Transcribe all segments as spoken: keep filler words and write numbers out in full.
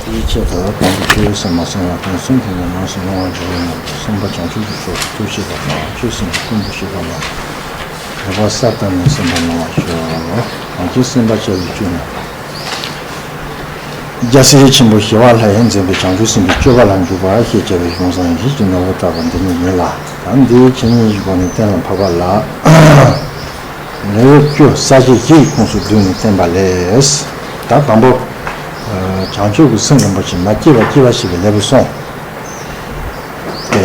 དེའི་ཆེད་དུ་དང་པོ་ཆོས་སེམས་མ་སེམས་ལ་དོན་གསུམ་དེ་ཉིད་ནང་གསེས་ལོང་བར་འགྱུར་བའི་ངང་དུ་གསུམ་པ་བྱང་ཆུབ་ཀྱི་ཕྱོགས་སུ་ཐུགས་བསྐྱེད་པ་དང་ཆོས་སེམས་ཀྱི་ཀུན་ཏུ་སྤྱོད་པ་ལ་རེ་བ་གསལ་བཏབ་ནས་སེམས་པ་ལོང་བར་ཤོག། གང་ཕྱིར་སེམས་དཔའ་བྱ་བའི་བཅུད་ནི། རྒྱལ་སྲས་ཆེན་པོ་ཞི་བ་ལྷས་མཛད་པའི་བྱང་ཆུབ་སེམས་དཔའི་སྤྱོད་པ་ལ་འཇུག་པ་ཞེས་བྱ་བའི་གཞུང་བཟང་ཡིད་ཀྱི་ནོར་བུ་ལྟ་བུ་འདི་ཉིད་ཡིན་ལ། ད་འདིའི་ཆོས་ཉིད་ཀྱི་སྒོ་ནས་གཏན་ལ་ཕབ་པ་ལ། ལེའུ་བཅུ་ས་བཅད་བཞི་ཡི་ཁོངས་སུ་བསྡུས་ནས་བསྟན་པ་ལས། ད་དང་པོ། བྱང་ཆུབ་ཀྱི་སེམས་རིན་པོ་ཆེ་མ་སྐྱེས་པ་སྐྱེ་བ་ཞིག་གི་ལེའུ་གསུངས། ཏེ།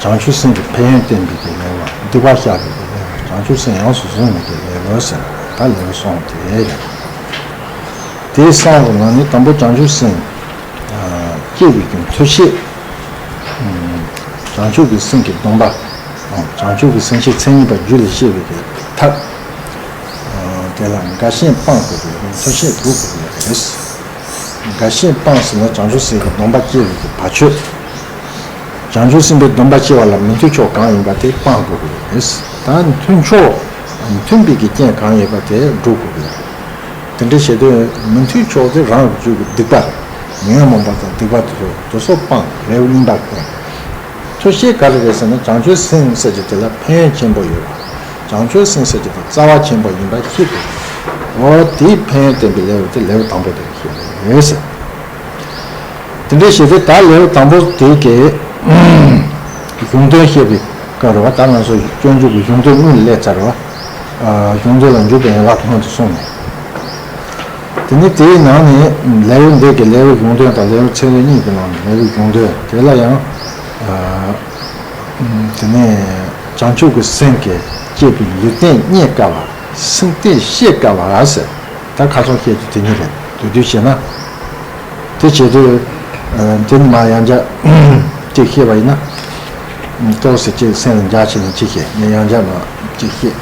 བྱང་ཆུབ་སེམས་ཀྱི་ཕན་ཡོན་བསྟན་པའི་གི་ལེའུ། སྡིག་པ་བཤགས་པའི་གི་ལེའུ། བྱང་ཆུབ་སེམས་ཡོངས་སུ་བཟུང་བའི་གི་ལེའུ་ཟེར། ད་ལེའུ་གསུངས་ཏེ། དེའི་གསང་བའི་ནང་ནས་དང་པོ་བྱང་ཆུབ་སེམས། སྐྱེ་བའི་གི་མཐུ་བྱེད། བྱང་ཆུབ་ཀྱི་སེམས་ཀྱི་སྡོམ་པ། བྱང་ཆུབ་ཀྱི་སེམས་བསྐྱེད་མཚན་ཉིད་པ་རྒྱུད་ལ་སྐྱེ་བའི་གི་ཐབས། དེ་ལ་དགའ་ཞེན་སྤང་དགོས་པའི་མཐུ་བྱེད་དགུ་དགོས་པ་རེད། དགའ་ཞེན་སྤངས་ཟིན་ན་བྱང་ཆུབ་སེམས་ཀྱི་སྡོམ་པ་སྐྱེ་བའི་གི་བར་ཆོད། བྱང་ཆུབ་སེམས་དཔའི་སྡོམ་པ་སྐྱེ་བ་ལ་མི་མཐུན་ཕྱོགས་གང་ཡིན་པ་དེ་སྤང་དགོས་པ་རེད། ད་མཐུན་ཕྱོགས། མཐུན་པའི་གི་རྐྱེན་གང་ཡོད་པ་དེ་སྒྲུབ་དགོས་པ་རེད། དེ་འདྲ་བྱེད་དུས་མི་མཐུན་ཕྱོགས་དེ་རང་གི་རྒྱུད་ཀྱི་སྡིག་པ་རེད། ཉོན་མོངས་པ་དང་སྡིག་པ་དེ་ཚོ་དེ་ཚོ་སྤང་། ལེའུ་གཉིས་པ་སྤོང་། མཐུ་བྱེད་ག་རེ་རེད་ཟེར་ན་བྱང་ཆུབ་སེམས་ཟེར་གྱི་དེ་ལ་ཕན་ཡོན་ཆེན་པོ་ཡོད་པ། བྱང་ཆུབ་སེམས་ཟེར་གྱི་དེ་རྩ་བ་ཆེན་པོ་ཡིན་པ་ཤེས་དགོས། འོ་དེའི་ཕན་ཡོན་བསྟན་པའི་ལེའུ་དེ་ལེའུ་དང་པོ་དེ་ཤེས་དགོས་ཟེར། དེ་འདྲའི་ཞེས་པའི་ད་ལེའུ་དང་པོ་དེ་གའི་གཞུང་དོན་བཤད་པའི་སྐབས་རེད་བ། ད་ང་ཚོ་སྤྱོད་འཇུག་གི་གཞུང་དོན་དངོས་ལ་སླེབས་ཚར་བ། གཞུང་དོན་ལ་འཇུག་པའི་ཡན་ལག་སྔོན་དུ་སོང་ནས། དེ་ནས་དེའི་ནང་ནས་ལེའུ་འདི་གི་ལེའུ་གཞུང་དོན་དང་ལེའུ་ཚིག་གཉིས་ཀྱི་ནང་ནས་ལེའུ་གཞུང་དོན་དེ་ལ་ཡང་། དེ་ནས་བྱང་ཆུབ་ཀྱི་སེམས་ཀྱི་སྐྱེས་པའི་ལུས་རྟེན་རྙེད་དཀའ་བ། སེམས་རྟེན་ཤེས་དཀའ་བ་ཟེར། ད་ཁ་སང་བཤད་རྒྱུ་དེ་ཉིད་རེད། དུས་དུས་བྱས་ན། དེ་བྱེད་དུས། འདི་ནི་མ་ཡང་བསྐྱར་ཅིག་བཤད་པ་ཡིན་ན། ཏོག་ཙམ་ཅིག་སེམས་ལ་འཇགས་བྱས་ནས་ཅིག་བཤད། ངས་ཡང་བསྐྱར་མ་ཅིག་བཤད།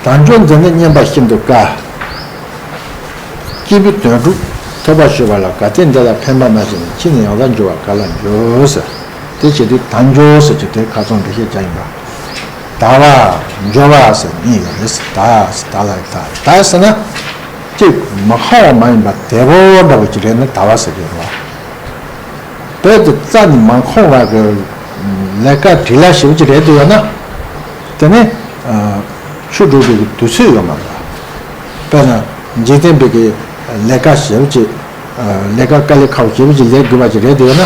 དལ་འབྱོར་འདི་ནི་རྙེད་པ་ཤིན་ཏུ་དཀའ། སྐྱེས་བུའི་དོན་སྒྲུབ་ཐོབ་པར་ཞུ་བ་ལ། གལ་ཏེ་འདི་ལ་ཕན་པ་མ་བྱས་ན། ཕྱིས་ནས་ཡང་དག་འགྱུར་བ་ག་ལ་འགྱུར་ཟེར། དེ་བྱེད་དུས་དལ་འབྱོར་ཟེར་གྱི་དེ་ཁ་སང་འགྲེལ་བཤད་བྱ་ཡིན་པ། དལ་བ། འབྱོར་བ་ཟེར་གཉིས་ཡོད་རེད་ཟེར། དལ་ཟེར་དལ་ལ་དལ། དལ་ཟེར་ན། ཅིག་མ་ཁོམ་པ་མ་ཡིན་པ་དལ་པོ་འདྲ་བོ་ཅིག་རེད་ན་དལ་བ་ཟེར་གྱི་རེད་བ། བོད་དུ་རྩ་ནས་མ་ཁོམ་པ་གི་ལས་ཀ་བྲེལ་བ་ཞེ་པོ་ཅིག་རེད་འདུག་ཡོད་ན། དེ་ནི་ཆོས་སྒྲུབ་པའི་དུས་ཚོད་ཡོད་མ་རེད། དཔེར་ན་འཇིག་རྟེན་པའི་གི་ལས་ཀ་ཞེ་པོ་ཅིག་ལས་ཀ་དཀའ་ལས་ཁག་པོ་ཞེ་པོ་ཅིག་ལས་དགོས་པ་ཅིག་རེད་འདུག་ཡོད་ན།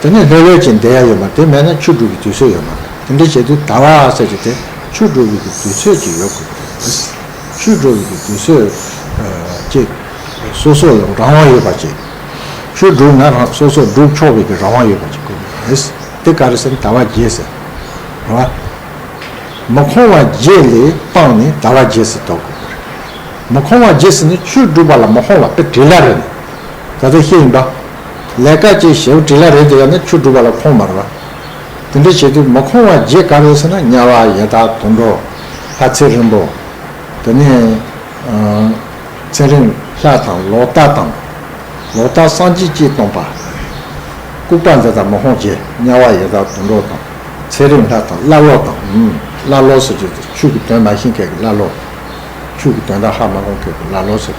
དེ་ནི་ལྷོད་ལྷོད་ཅིག་བསྡད་ཡ་ཡོད་མ་རེད། དེ་མེད་ན་ཆོས་སྒྲུབ་པའི་དུས་ཚོད་ཡོད་མ་རེད། དེ་འདྲ་བྱེད་དུས་དལ་བ་ཟེར་གྱི་དེ་ཆོས་སྒྲུབ་པའི་གི་དུས་ཚོད་ཅིག་ཡོད་དགོས་པ་རེད། ཆོས་སྒྲུབ་པའི་གི་དུས་ཚོད་ཅིག་སོ་སོ་ལ་རང་དབང་ཡོད་པ་ཅིག་ཆོས་སྒྲུབ་ན་རང་སོ་སོ་སྒྲུབ་ཆོག་པའི་གི་རང་དབང་ཡོད་པ་ཅིག་དགོས་པ་རེད། དེ་ག་རེ་ཟེར་ན་དལ་བ་བརྒྱད་ཟེར། རེད་བ། མ་ཁོམ་པ་བརྒྱད་ལས་སྤངས་ནས་དལ་བ་བརྒྱད་ཟེར་འདོགས་དགོས་པ་རེད། མ་ཁོམ་པ་བརྒྱད་ཟེར་ནི་ཆོས་སྒྲུབ་པ་ལ་མ་ཁོམ་པ་དཔེ་བྲེལ་བ་རེད། ད་ལྟ་ཤེས་ཡིན་པ། ལས་ཀ་ཅིག་ཞེ་པོ་བྲེལ་བ་རེད་དེ་ཡང་ན་ཆོས་སྒྲུབ་པ་ལ་ཁོམ་མ་རེད་བ། དེ་འདྲ་བྱེད་དུས་མ་ཁོམ་པ་བརྒྱད་ག་རེ་ཟེར་ན་དམྱལ་བ་ཡི་དྭགས་དུད་འགྲོ། ལྷ་ཚེ་རིང་པོ། དེ་ནས། ཚེ་རིང་ལྷ་དང་ལོག་ལྟ་དང་། ལོག་ལྟ་སངས་རྒྱས་ཀྱིས་སྟོང་པ། ལྐུགས་པ་འདི་དག་མ་ཁོམ་བརྒྱད། དམྱལ་བ་ཡི་དྭགས་དུད་འགྲོ་དང་། ཚེ་རིང་ལྷ་དང་ཀླ་ཀློ་དང་། ཀླ་ཀློ་ཟེར་གྱི་ཆོས་ཀྱི་དོན་མ་ཤེས་མཁན་གྱི་ཀླ་ཀློ། ཆོས་ཀྱི་དོན་དག་ཧ་མ་གོ་མཁན་གྱི་ཀླ་ཀློ་ཟེར།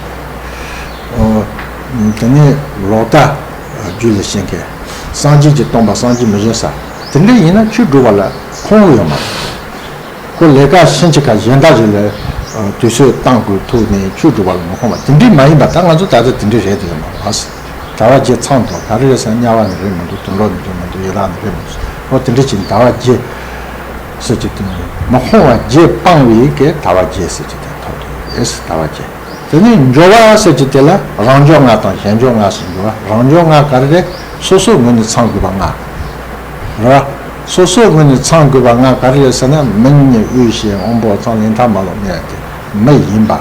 དེ་ནས་ལོག་ལྟ་རྒྱུད་ལ་ཞེན་མཁན། སངས་རྒྱས་ཀྱིས་སྟོང་པ་སངས་རྒྱས་མི་འབྱུང་ས། དེ་འདྲ་ཡིན་ན་ཆོས་སྒྲུབ་པ་ལ་ཁོམ་གི་ཡོད་མ་རེད། ཁོ་ལས་ཀ་ཕྱིན་ཆད་ཁ་གཞན་དག་ཅིག་ལ་དུས་ཚོད་བཏང་དགོས་ཐུག་ནས་ཆོས་སྒྲུབ་པ་ལ་མ་ཁོམ་པ་དེ་འདྲའི་མ་ཡིན་པ་ད་ང་ཚོ་ད་ལྟ་དེ་འདྲའི་རེད་དེ་ཡོད་མ་རེད། དལ་བ་བརྒྱད་ཚང་དུ་ག་རེ་རེད་ཟེར་ན་དམྱལ་བ་ནི་རེད་མི་འདུག་དུད་འགྲོ་ནི་རེད་མི་འདུག་ཡི་དྭགས་ནི་རེད་མི་འདུག་འོ་དེ་འདྲ་ཅིག་དལ་བ་བརྒྱད་ཟེར་གྱི་དེ་མ་ཁོམ་པ་བརྒྱད་སྤངས་པའི་གི་དལ་བ་བརྒྱད་ཟེར་གྱི་དེ་ཐོབ་ཐུབ་ཡོད་དལ་བ་བརྒྱད། དེ་ནས་འབྱོར་བ་ཟེར་གྱི་དེ་ལ་རང་འབྱོར་ལྔ་དང་གཞན་འབྱོར་ལྔ་ཟེར་འབྱོར་བ། རང་འབྱོར་ལྔ་ག་རེ་རེད། སོ་སོའི་ངོས་ནས་ཚང་དགོས་པ་ལྔ་རེད་བ། སོ་སོའི་ངོས་ནས་ཚང་དགོས་པ་ལྔ་ག་རེ་རེད་ཟེར་ན་མི་ཉིད་དབུལ་ཞིང་དབང་པོ་ཚང་ལས་མཐའ་མ་ལོག་གནས་ཏེ་མི་ཡིན་པ།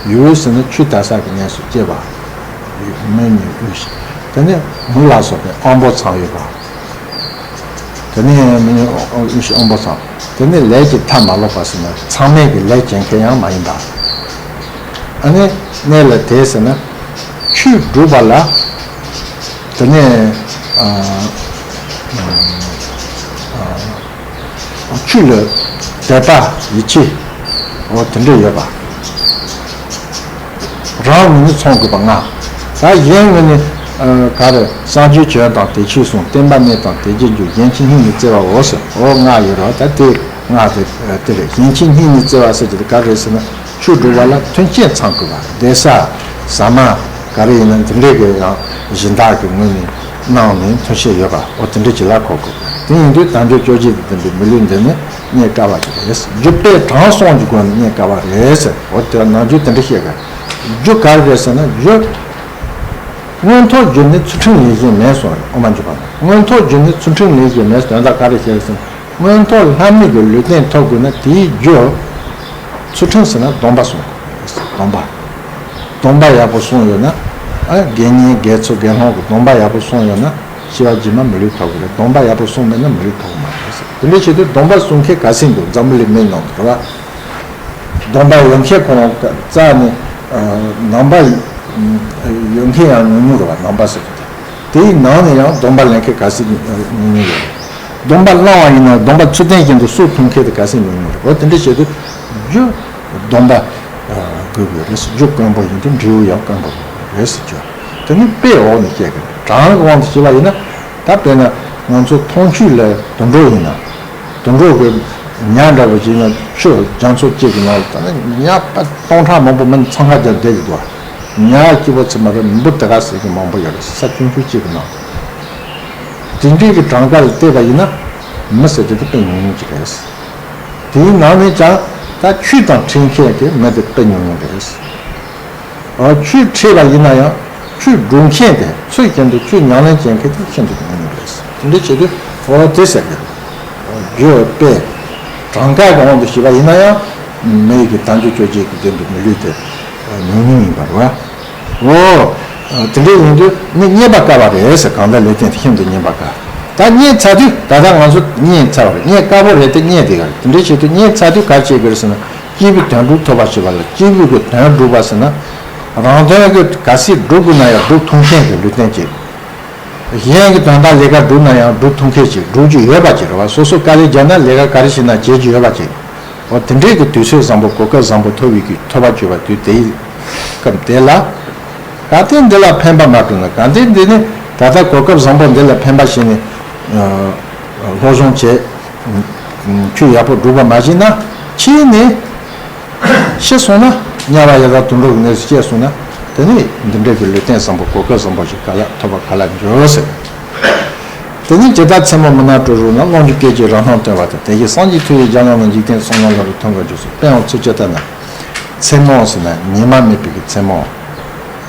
ཡུལ་ཟེར་ན་ཆུ་དྭངས་ས་གི་གནས་སུ་སྐྱེས་པ། མི་ཉིད་དབུལ་ཞིང་དེ་ནས་མི་ལ་སོགས་པའི་དབང་པོ་ཚང་ཡོད་པ། དེ་ནས་མི་ཉིད་དབུལ་ཞིང་དབང་པོ་ཚང་། དེ་ནས་ལས་ཀྱི་མཐའ་མ་ལོག་པ་ཟེར་ན་ཚང་མས་ཀྱི་ལས་བྱེད་མཁན་ཡང་མ་ཡིན་པ། ཨ་ནི་གནས་ལ་དེ་ཟེར་ན་ཆོས་སྒྲུབ་པ་ལ་དེ་ནས་ཨ་ཨ་ཆོས་ལ་དད་པ་ཡིད་ཆེས་འོ་དེ་འདྲ་ཡོད་པ། རང་ངོས་ནས་ཚང་དགོས་པ་ལྔ། ད་གཞན་ངོས་ནས་ཨ་ག་རེ། སངས་རྒྱས་བྱོན་དང་དེ་ཆོས་གསུངས། བསྟན་པ་གནས་དང་དེ་རྗེས་འཇུག་གཞན་ཕྱི་སྙིང་ནས་བརྩེ་བའོ་ཟེར། འོ་ལྔ་ཡོད་རེད་བ། ད་དེ་ལྔ་དེ་དེ་རེད། གཞན་ཕྱི་སྙིང་ནས་བརྩེ་བ་ཟེར་གྱི་དེ་ག་རེ་ཟེར་ན། ཆོས་སྒྲུབ་པ་ལ་མཐུན་རྐྱེན་ཚང་དགོས་པ། བསྡད་ས་ཟ་མ་ག་རེ་ཡིན་ན་འདི་འདྲའི་གི་ཡང་སྦྱིན་བདག་གི་ངོས་ནས་གནང་ནས་མཐུན་རྐྱེན་ཡོད་པ། འོ་དེ་འདྲ་ཅིག་ལ་གོ་དགོས། དེ་ཡིན་དུས་དལ་འབྱོར་སྤྱོད་བཞི་དང་ལྡན་པའི་མི་ལུས་འདི་ནི་རྙེད་དཀའ་བ་ཞིག་རེད། རྒྱུ་དཔེ་དྲང་སྲོང་གི་སྒོ་ནས་རྙེད་དཀའ་བ་རེད་ཟེར། འོ་དེ་ནམ་རྒྱུན་དེ་འདྲ་བཤད་དགོས། རྒྱུ་ག་རེ་རེད་ཟེར་ན། རྒྱུ་མངོན་མཐོ་རྒྱུ་ནི་ཚུལ་ཁྲིམས་ལས་གཞན་མེད་གསུངས་རེད། དབུ་མ་འཇུག་པ་ན། མངོན་མཐོ་རྒྱུ་ནི་ཚུལ་ཁྲིམས་ལས་གཞན་མེད། དོན་དག་ག་རེ་བཤད་ཟེར་ན། མངོན་མཐོ་ལྷ་མི་གི་ལུས་རྟེན་ཐོབ་དགོས་ན། དེའི་རྒྱུ་ཚུལ་ཁྲིམས་ཟེར་ན་སྡོམ་པ་སྲུང་དགོས། སྡོམ་པ། སྡོམ་པ་ཡག་པོ་སྲུང་ཡོད་ན། ཨ་དགེ་བསྙེན་དགེ་ཚུལ་དགེ་སློང་གི་སྡོམ་པ་ཡག་པོ་སྲུང་ཡོད་ན། སྐྱེ་བ་རྗེས་མ་མི་ལུས་ཐོབ་ཀྱི་རེད། སྡོམ་པ་ཡག་པོ་སྲུང་མེད་ན་མི་ལུས་ཐོབ་ཀྱི་མ་རེད། དེ་འདྲ་བྱེད་དུས་སྡོམ་པ་སྲུང་མཁན་ག་ཚད་འདུག་འཛམ་བུ་གླིང་མི་ནང་དུ་རེད་བ། སྡོམ་པ་ཡོད་མཁན་ཁོ་རང་རྩ་ནས་ནང་པ་ཡོད་མཁན་ཡང་ཉུང་ཉུང་རེད་བ། ནང་པ་ཟེར་གྱི་དེ། དེའི་ནང་ནས་ཡང་སྡོམ་པ་ལེན་མཁན་ག་ཚད་ཉུང་ཉུང་ཡོད། སྡོམ་པ་བླངས་པ་ཡིན་ན། སྡོམ་པ་ཚུལ་ལྡན་བཞིན་དུ་སྲོག་ཕུལ་མཁན་དེ་ག་ཚད་ཉུང་ཉུང་རེད། འོ་དེ་འདྲ་བྱེད་དུས་རྒྱུ་སྡོམ་པ་དགོས་དགོས་རེད། རྒྱུ་དཀོན་པོ་ཡིན་དུས་འབྲས་བུ་ཡང་དཀོན་པོ་རེད་ཟེར་རྒྱུ། དེ་ནི་དཔེའི་འོག་ནས་བཤད་དགོས། གྲངས་ཀྱི་དབང་དུ་བྱས་པ་ཡིན་ན། ད་དཔེར་ན་ང་ཚོ་འཐུང་ཆུ་ལ་དུད་འགྲོ་ཡིན་ན། དུད་འགྲོ་གི་ཉ་འདྲ་བོ་ཅིག་ན་ཆུ་རྒྱ་མཚོ་གཅིག་གི་ནང་ལ་ད་ནི་ཉ་པ་སྟོང་ཕྲག་མང་པོ་མི་འཚང་ཁ་རྒྱབ་བསྡད་ཀྱི་འདུག་ཉ་གཅིག་པོ་ཙམ་མ་རེད། འབུ་དེ་ག་ཟེར་གྱི་མང་པོ་ཡོད་རེད། ས་ཆུང་ཆུང་གཅིག་གི་ནང་དུ། དེ་འདྲའི་གི་གྲངས་ཀ་ལ་བལྟས་པ་ཡིན་ན། མི་ཟེར་དེ་དེ་དཔེ་ཉུང་ཉུང་ཅིག་རེད། དེའི་ནང་ནས་ཀྱང་ད་ཆོས་དང་འཕྲད་མཁན་གྱི་མི་དེ་དཔེ་ཉུང་ཉུང་རེད། ཨ་ཆོས་འཕྲད་པ་ཡིན་ན་ཡང་ཆོས་སྒྲུབ་མཁན་དེ་ཚུལ་བཞིན་དུ་ཆོས་ཉམས་ལེན་བྱེད་མཁན་དེ་ཤིན་ཏུ་ཉུང་ཉུང་རེད། དེ་འདྲ་བྱེད་དུས་འོ་དེ་ཟེར་གི། རྒྱུ་དཔེ་གྲངས་ཀ་གི་དབང་དུ་བྱས་པ་ཡིན་ན་ཡང་མི་ཡི་གི་དལ་འབྱོར་སྤྱོད་བྱེད་ཀྱི་སྟེང་དུ་མི་ལུས་དེ་ཉུང་ཉུང་ཡིན་པ་རེད་བ། འོ། དེ་འདྲ་ཡིན་དུས་ནི་རྙེད་པ་དཀའ་བ་རེད་ཟེར། གང་ལྟར་ལུས་རྟེན་དེ་ཤིན་ཏུ་རྙེད་པ་དཀའ། ད་རྙེད་ཚར་དུས་ད་ལྟ་ང་ཚོ་རྙེད་ཚར་བ་རེད། རྙེད་དཀའ་པོ་རེད་དེ། རྙེད་དེ་ག་རེད། དེ་འདྲ་བྱེད་དུས་རྙེད་ཚར་དུས་ག་རེ་བྱེད་དགོས་རེད་ཟེར་ན། སྐྱེས་བུའི་དོན་སྒྲུབ་ཐུབ་པ་བྱེད་པ་ལ། སྐྱེས་བུ་གི་དོན་སྒྲུབ་པ་ཟེར་ན། རང་དོན་གྱི་ག་ཚད་སྒྲུབ་དགོས་ན་ཡང་སྒྲུབ་ཐུབ་མཁན་གྱི་ལུས་རྟེན་ཅིག་གཞན་གྱི་དོན་དག་ལས་ཀ་སྒྲུབ་ན་ཡང་སྒྲུབ་ཐུབ་མཁན་ཅིག་སྒྲུབ་རྒྱུ་ཡོད་པ་ཅིག་རེད་བ། སོ་སོ་དཀའ་ལས་བརྒྱབ་ན་ལས་ཀ་ག་རེ་བྱེད་ན་བྱེད་རྒྱུ་ཡོད་པ་ཅིག་འོ་དེ་འདྲའི་གི་དུས་ཚོད་བཟང་པོ་གོ་སྐབས་བཟང་པོ་ཐོབ་ཡོད་ཀྱི་ཐོབ་པ་བྱོས་པ་དུས་དེའི་སྐབས་དེ་ལ། གལ་ཏེ་འདི་ལ་ཕན་པ་མ་བསྒྲུབས་ན། གལ་ཏེ་འདི་ནི་ད་ལྟ་གོ་སྐབས་བཟང་པོ་འདི་ལ་ཕན་པ་བྱས་ནས་སློབ་སྦྱོང་བྱས། ཆོས་ཡག་པོ་སྒྲུབ་པ་མ་བྱས་ན། ཕྱིས་ནས་ཤི་སོང་ན་དམྱལ་བ་ཡི་དྭགས་དུད་འགྲོ་གི་གནས་སུ་སྐྱེས་སོང་ན། དེ་ནི་འདི་འདྲའི་གི་ལུས་རྟེན་བཟང་པོ་གོ་སྐབས་བཟང་པོ་ཞིག་ག་ལ་ཐོབ་པ་ག་ལ་འགྱུར་ཟེར། དེ་ནས་ཇི་ལྟར་མཚན་མོ་མུན་ནག་དྲོད་རོལ་ན། རླུང་རྒྱུ་སྐད་ཅིག་རང་སྣང་སྟོན་པ་དང་། དེ་བཞིན་སངས་རྒྱས་མཐོ་བའི་རྒྱ་ནང་ན། འཇིག་རྟེན་བསོད་ནམས་ལམ་རིམ་མཐོང་བར་འགྱུར་ཟེར། དཔེ་ཡང་ཚིགས་བཅད་ལྟར་ན། མཚན་མོ་ཟེར་ན་ཉི་མ་མེད་པའི་གི་མཚན་མོ།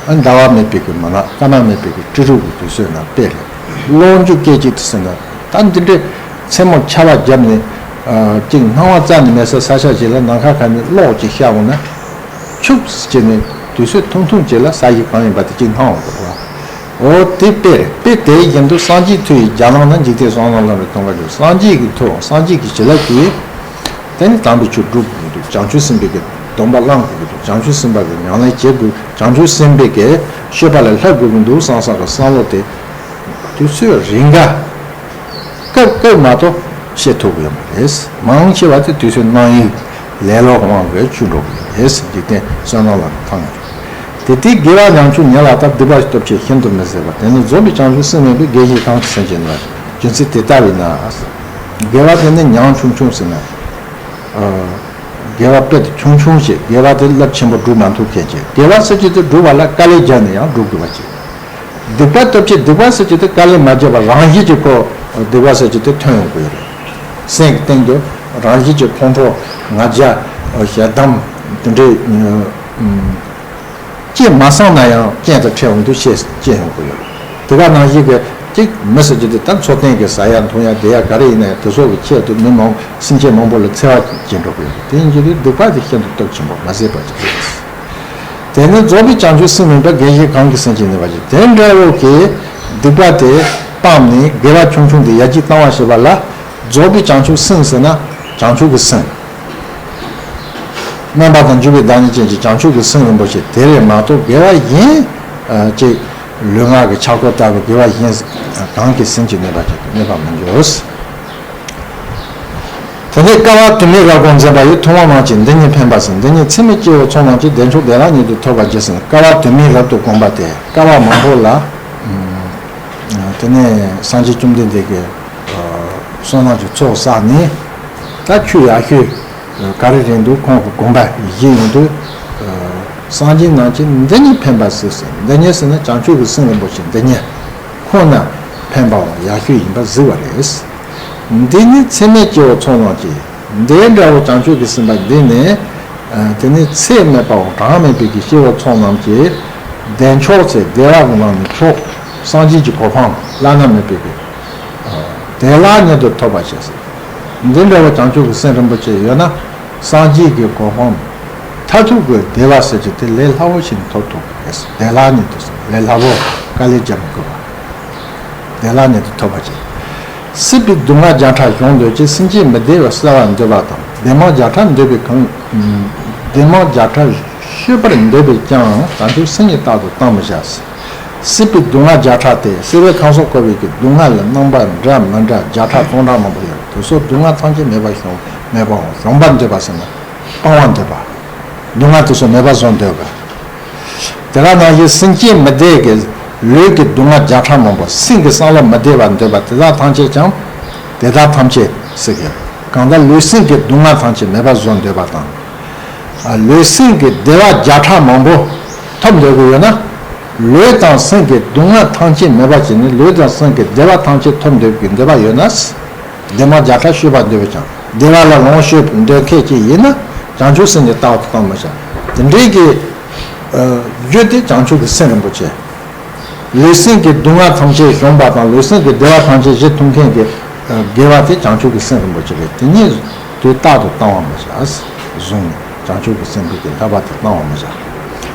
ཟླ་བ་མེད་པའི་གི་མུན་ནག། སྐར་མ་མེད་པའི་གི་སྤྲིན་རུབ་ཀྱི་དུས་ཚོད་ན་དཔེ་རེད། རླུང་རྒྱུ་སྐད་ཅིག་ཏུ་ཟེར་ན། ད་འདི་འདྲའི་མཚན་མོ་ཆར་པ་བརྒྱབ་ནས་ཅིག་སྣང་བ་རྩ་ནས་མེད་ས་ས་ཆ་ཞིག་ལ་ནམ་མཁའ་ཁ་ནས་གློག་ཅིག་ཤར་འོང་ན། ཆུབ་ཟེར་ནས་དུས་ཚོད་ཐུང་ཐུང་ཅིག་ལ་ས་གཞི་གང་ཡིན་པ་དེ་ཅིག་སྣང་འོང་གི་རེད་བ། འོ་དེ་དཔེ་རེད། དཔེ་དེ་བཞིན་དུ་སངས་རྒྱས་མཐོ་བའི་རྒྱ་ནང་ན། འཇིག་རྟེན་བསོད་ནམས་ལམ་རིམ་མཐོང་བར་འགྱུར། སངས་རྒྱས་ཀྱི་མཐོ་སངས་རྒྱས་ཀྱི་བྱིན་རླབས་ཀྱིས་དེ་ནི་དམ་པའི་ཆོས་སྒྲུབ་དགོས་ཀྱི་འདུག་བྱང་ཆུབ་སེམས་དཔའི་གི་སྡོམ་པ་བླང་དགོས་ཀྱི་འདུག་བྱང་ཆུབ་སེམས་དཔའ་གི་ཉམས་ལེན་བྱེད་དགོས། བྱང་ཆུབ་སེམས་དཔའི་གི་སྤྱོད་པ་ལ་བསླབ་དགོས་ཀྱི་འདུག་བསམ་བསམ་གི་བསམ་བློ་དེ་དུས་ཚོད་རིང་ག་སྐབས་སྐབས་མ་གཏོགས་བཤད་ཐུབ་ཀྱི་ཡོད་མ་རེད། མང་ཆེ་བ་དེ་དུས་ཚོད་གནང་ཡིག་ལེ་ལོ་དབང་གིས་ཆུད་འགྲོ་གི་ཡོད་རེད། འཇིག་རྟེན་བསོད་ནམས་ལ་ཐང་། དེ་དུས་དགེ་བ་ཉམ་ཆུང་ཉེ་ལ་ལྟ། སྡིག་པ་སྟོབས་ཆེ་ཤིན་ཏུ་མི་བཟད་པ། དེ་ནི་རྫོགས་པའི་བྱང་ཆུབ་སེམས་མིན་པས། དགེ་བཞིའི་གང་གིས་ཟིན་བྱེད་ནུས་པ། རྒྱུ་མཚན་དེ་ལྟ་བས་ན། དགེ་བ་དེ་ནི་ཉམ་ཆུང་ཆུང་ཟེར་ན། དགེ་བ་དཔེ་དེ་ཆུང་ཆུང་ཞིག་དགེ་བ་དེ་རླབས་ཆེན་པོ་སྒྲུབ་མ་ཐུབ་མཁན་ཅིག་དགེ་བ་ཟེར་རྒྱུ་དེ་སྒྲུབ་པ་ལ་དཀའ་ལས་བརྒྱབ་ནས་ཡང་སྒྲུབ་དགོས་པ་ཅིག་སྡིག་པ་སྟོབས་ཆེ། སྡིག་པ་ཟེར་རྒྱུ་དེ་དཀའ་ལས་མ་བརྒྱབ་པར་རང་བཞིན་གྱིས་ཁོ་སྡིག་པ་ཟེར་རྒྱུ་དེ་ཐོན་ཡོང་གི་ཡོད་རེད། སེམས་ཀྱི་སྟེང་དུ་རང་བཞིན་གྱིས་ཁོང་ཁྲོ་ང་རྒྱལ་ཞེ་སྡང་དེ་འདྲའི་ཅི་མ་བསམ་ན་ཡང་རྐྱེན་དང་འཕྲད་འོང་དུས་སྐྱེ་སྐྱེ་ཡོང་གི་ཡོད་རེད། དེ་ག་ནང་བཞིན་གྱི་གཅིག་མི་ཟེར་རྒྱུ་དེ་ད་འཚོ་རྟེན་གྱི་ཟ་ཡ་འཐུང་ཡ་བསྡད་ཡ་ག་རེ་ཡིན་ན་ཡང་དེ་ཚོ་གི་ཆེད་དུ་མི་མང་སེམས་ཅན་མང་པོ་ལ་འཚེ་བ་སྐྱེ་འགྲོ་གི་ཡོད་རེད། དེ་ཡིན་རྒྱུ་དེ་སྡིག་པ་དེ་ཤིན་ཏུ་སྟོབས་ཆེན་པོ་མ་བཟད་པ་ཅིག་རེད། དེ་ནི་རྫོགས་པའི་བྱང་ཆུབ་སེམས་མིན་པས། དགེ་བཞིའི་གང་གིས་ཟིན་བྱེད་ནུས་པ་ཞེས། དེ་འདྲ་བོ་གི་སྡིག་པ་དེ་སྤངས་ནས་དགེ་བ་ཆུང་ཆུང་དེ་ཡར་རྒྱས་བཏང་བ་ཞེས་པ་ལ། རྫོགས་པའི་བྱང་ཆུབ་སེམས་ཟེར་ན་བྱང་ཆུབ་ཀྱི་སེམས། སྨོན་པ་དང་འཇུག་པའི་བདག་ཉིད་ཅན་གྱི་བྱང་ཆུབ་ཀྱི་སེམས་རིན་པོ་ཆེ་དེ་རེད་མ་གཏོགས། དགེ་བ་གཞན་ཅིག་ལུས་ངག་གི་ཕྱག་སྐོར་ལྟ་བུ་དགེ་བ་གཞན་གང་གིས་ཟིན་བྱེད་ནུས་པ་ཅིག་ནུས་པ་མི་འགྱུར། དེ་ནས་བསྐལ་པ་དུ་མའི་རབ་དགོངས་མཛད་པ་ཡི། ཐུན་མོང་མ་ཡིན་འདི་ཉིད་ཕན་པ་ཟེར། འདི་ཉིད་ཚད་མེད་སྐྱེ་བོ་ཚོགས་རྣམས་ཀྱིས། བདེ་མཆོག་བདེ་བླག་ཉིད་དུ་ཐོབ་པར་བགྱི་ཟེར། བསྐལ་པ་དུ་མའི་རབ་ཏུ་དགོངས་པ་དེ་བསྐལ་པ་མང་པོ་ལ། དེ་ནས་སངས་རྒྱས་བཅོམ་ལྡན་འདས་ཀྱིས་བསོད་ནམས་ཀྱི་ཚོགས་བསགས་ནས། ད་ཆོས་ཡག་ཤོས་ག་རེ་རེད་འདུག་ཁོང་གི་དགོངས་པ་བཞེས་ཡོང་དུས། སངས་རྒྱས་རྣམས་ཀྱིས་འདི་ཉིད་ཕན་པར་གཟིགས་ཟེར། འདི་ཉིད་ཟེར་ན་བྱང་ཆུབ་ཀྱི་སེམས་རིན་པོ་ཆེ་འདི་ཉིད་ཁོ་ན་ཕན་པའོ་ཡག་ཤོས་ཡིན་པར་གཟིགས་པ་རེད། འདི་ཉིད་ཚད་མེད་སྐྱེ་བོ་ཚོགས་རྣམས་ཀྱིས། འདི་འདྲ་བོ་བྱང་ཆུབ་ཀྱི་སེམས་དཔའ་འདི་ནི། དེ་ནི་ཚད་མེད་པའོ་གྲངས་མེད་པའི་གི་སྐྱེ་བོ་ཚོགས་རྣམས་ཀྱིས། བདེ་མཆོག་ཚེ་བདེ་བ་གི་ནང་ནས་མཆོག་སངས་རྒྱས་ཀྱི་གོ་འཕང་བླ་ན་མེད་པའི་གི། བདེ་བླག་ཉིད་དུ་ཐོབ་པར་བྱེད་ཟེར། འདི་འདྲ་བོ་བྱང་ཆུབ་ཀྱི་སེམས་རིན་པོ་ཆེ་ཡོད་ན། སངས་རྒྱས་ཀྱི་གོ་འཕང་མཐར་ཐུག་གི་བདེ་བ་ཟེར་གྱི་དེ་ལས་སླ་བོ་ཞིག་ཐོབ་ཐུབ་པ་རེད། བདེ་བླག་ཉིད་དུ་ཟེར་ལས་སླ་བོ་དཀའ་ལས་བརྒྱབ་མི་དགོས་པ། བདེ་བླག་ཉིད་དུ་ཐོབ་པར་བྱེད། སྲིད་པའི་སྡུག་བསྔལ་བརྒྱ་ཕྲག་གཞོམ་འདོད་ཅིང་། སེམས་ཅན་མི་བདེ་བ་བསལ་བར་འདོད་པ་དང་། བདེ་མང་བརྒྱ་ཕྲག་འདོད་པས་གང་། བདེ་མང་བརྒྱ་ཕྲག་སྤྱོད་པར་འདོད་པས་ཀྱང་། བྱང་ཆུབ་སེམས་ཉིད་རྟག་ཏུ་བཏང་མི་བྱ། སྲིད་པའི་སྡུག་བསྔལ་བརྒྱ་ཕྲག་སྟེ། སྲིད་པའི་ཁམས་སུ་འཁོར་བའི་གི་སྡུག་བསྔལ་ལ་རྣམ་པ་འདྲ་མི་འདྲ་བརྒྱ་ཕྲག་སྟོང་ཕྲག་མང་པོ་ཡོད། དེ་ཚོ་སྡུག་བསྔལ་ཐམས་ཅད་མེད་པར་གཞོམ་མེད་པའོ། གཞོམ་པར་འདོད་པ་ཟེར་ན་སྤང་བར་འདོད་པ། སྡུག་བསྔལ་དེ་ཚོ་མེད་པར་བཟོ་འདོད་པ། དེ་ག་ནང་བཞིན་སེམས་ཅན་མི་བདེ་གི་ལུས་ཀྱི་སྡུག་བསྔལ་བརྒྱ་ཕྲག་མང་པོ། སེམས་ཀྱི་བསམ་བློ་མི་བདེ་བ་འདོད་པ་དེ་དག་ཐམས་ཅད་ཀྱང་། དེ་དག་ཐམས་ཅད་ཟེར་གི། གང་ལྟར་ལུས་སེམས་ཀྱི་སྡུག་བསྔལ་ཐམས་ཅད་མེད་པར་བཟོ་འདོད་པ་དང་། ལུས་སེམས་ཀྱི་བདེ་བ་བརྒྱ་ཕྲག་མང་པོ་ཐོབ་འདོད་ཀྱི་ཡོད་ན། ལུས་དང་སེམས་ཀྱི་སྡུག་བསྔལ་ཐམས་ཅད་མེད་པར་བྱས་ནས་ལུས་དང་སེམས་ཀྱི་བདེ་བ་ཐམས་ཅད་ཐོབ་འདོད་ཀྱི་འདོད་པ་ཡོད་ན། བདེ་མང་བརྒྱ་ཕྲག་སྤྱོད་པར་འདོད་པས་ཀྱང་། བདེ་བ་ལ་ལོངས་སྤྱོད་འདོད་མཁན་ཅིག་ཡིན་ན། བྱང་ཆུབ་སེམས་ནི་རྟག་ཏུ་བཏང་མི་བྱ། དེ་འདྲའི་གི་རྒྱུ་དེ་བྱང་ཆུབ་ཀྱི་སེམས་རིན་པོ་ཆེ། ལུས་སེམས་ཀྱི་སྡུག་བསྔལ་ཐམས་ཅད་གཞོམ་པ་དང་ལུས་སེམས་ཀྱི་བདེ་བ་ཐམས་ཅད་གཞི་ཐུབ་མཁན་གྱི་དགེ་བ་དེ་བྱང་ཆུབ་ཀྱི་སེམས་རིན་པོ་ཆེ་རེད། དེ་ཉིད་དུས་རྟག་ཏུ་བཏང་བར་མི་བྱ། བཟུང་ནས་བྱང་ཆུབ་ཀྱི་སེམས་དཔའི་གི་ལྷག་པ་དེ་བཏང་བར་མི་བྱ།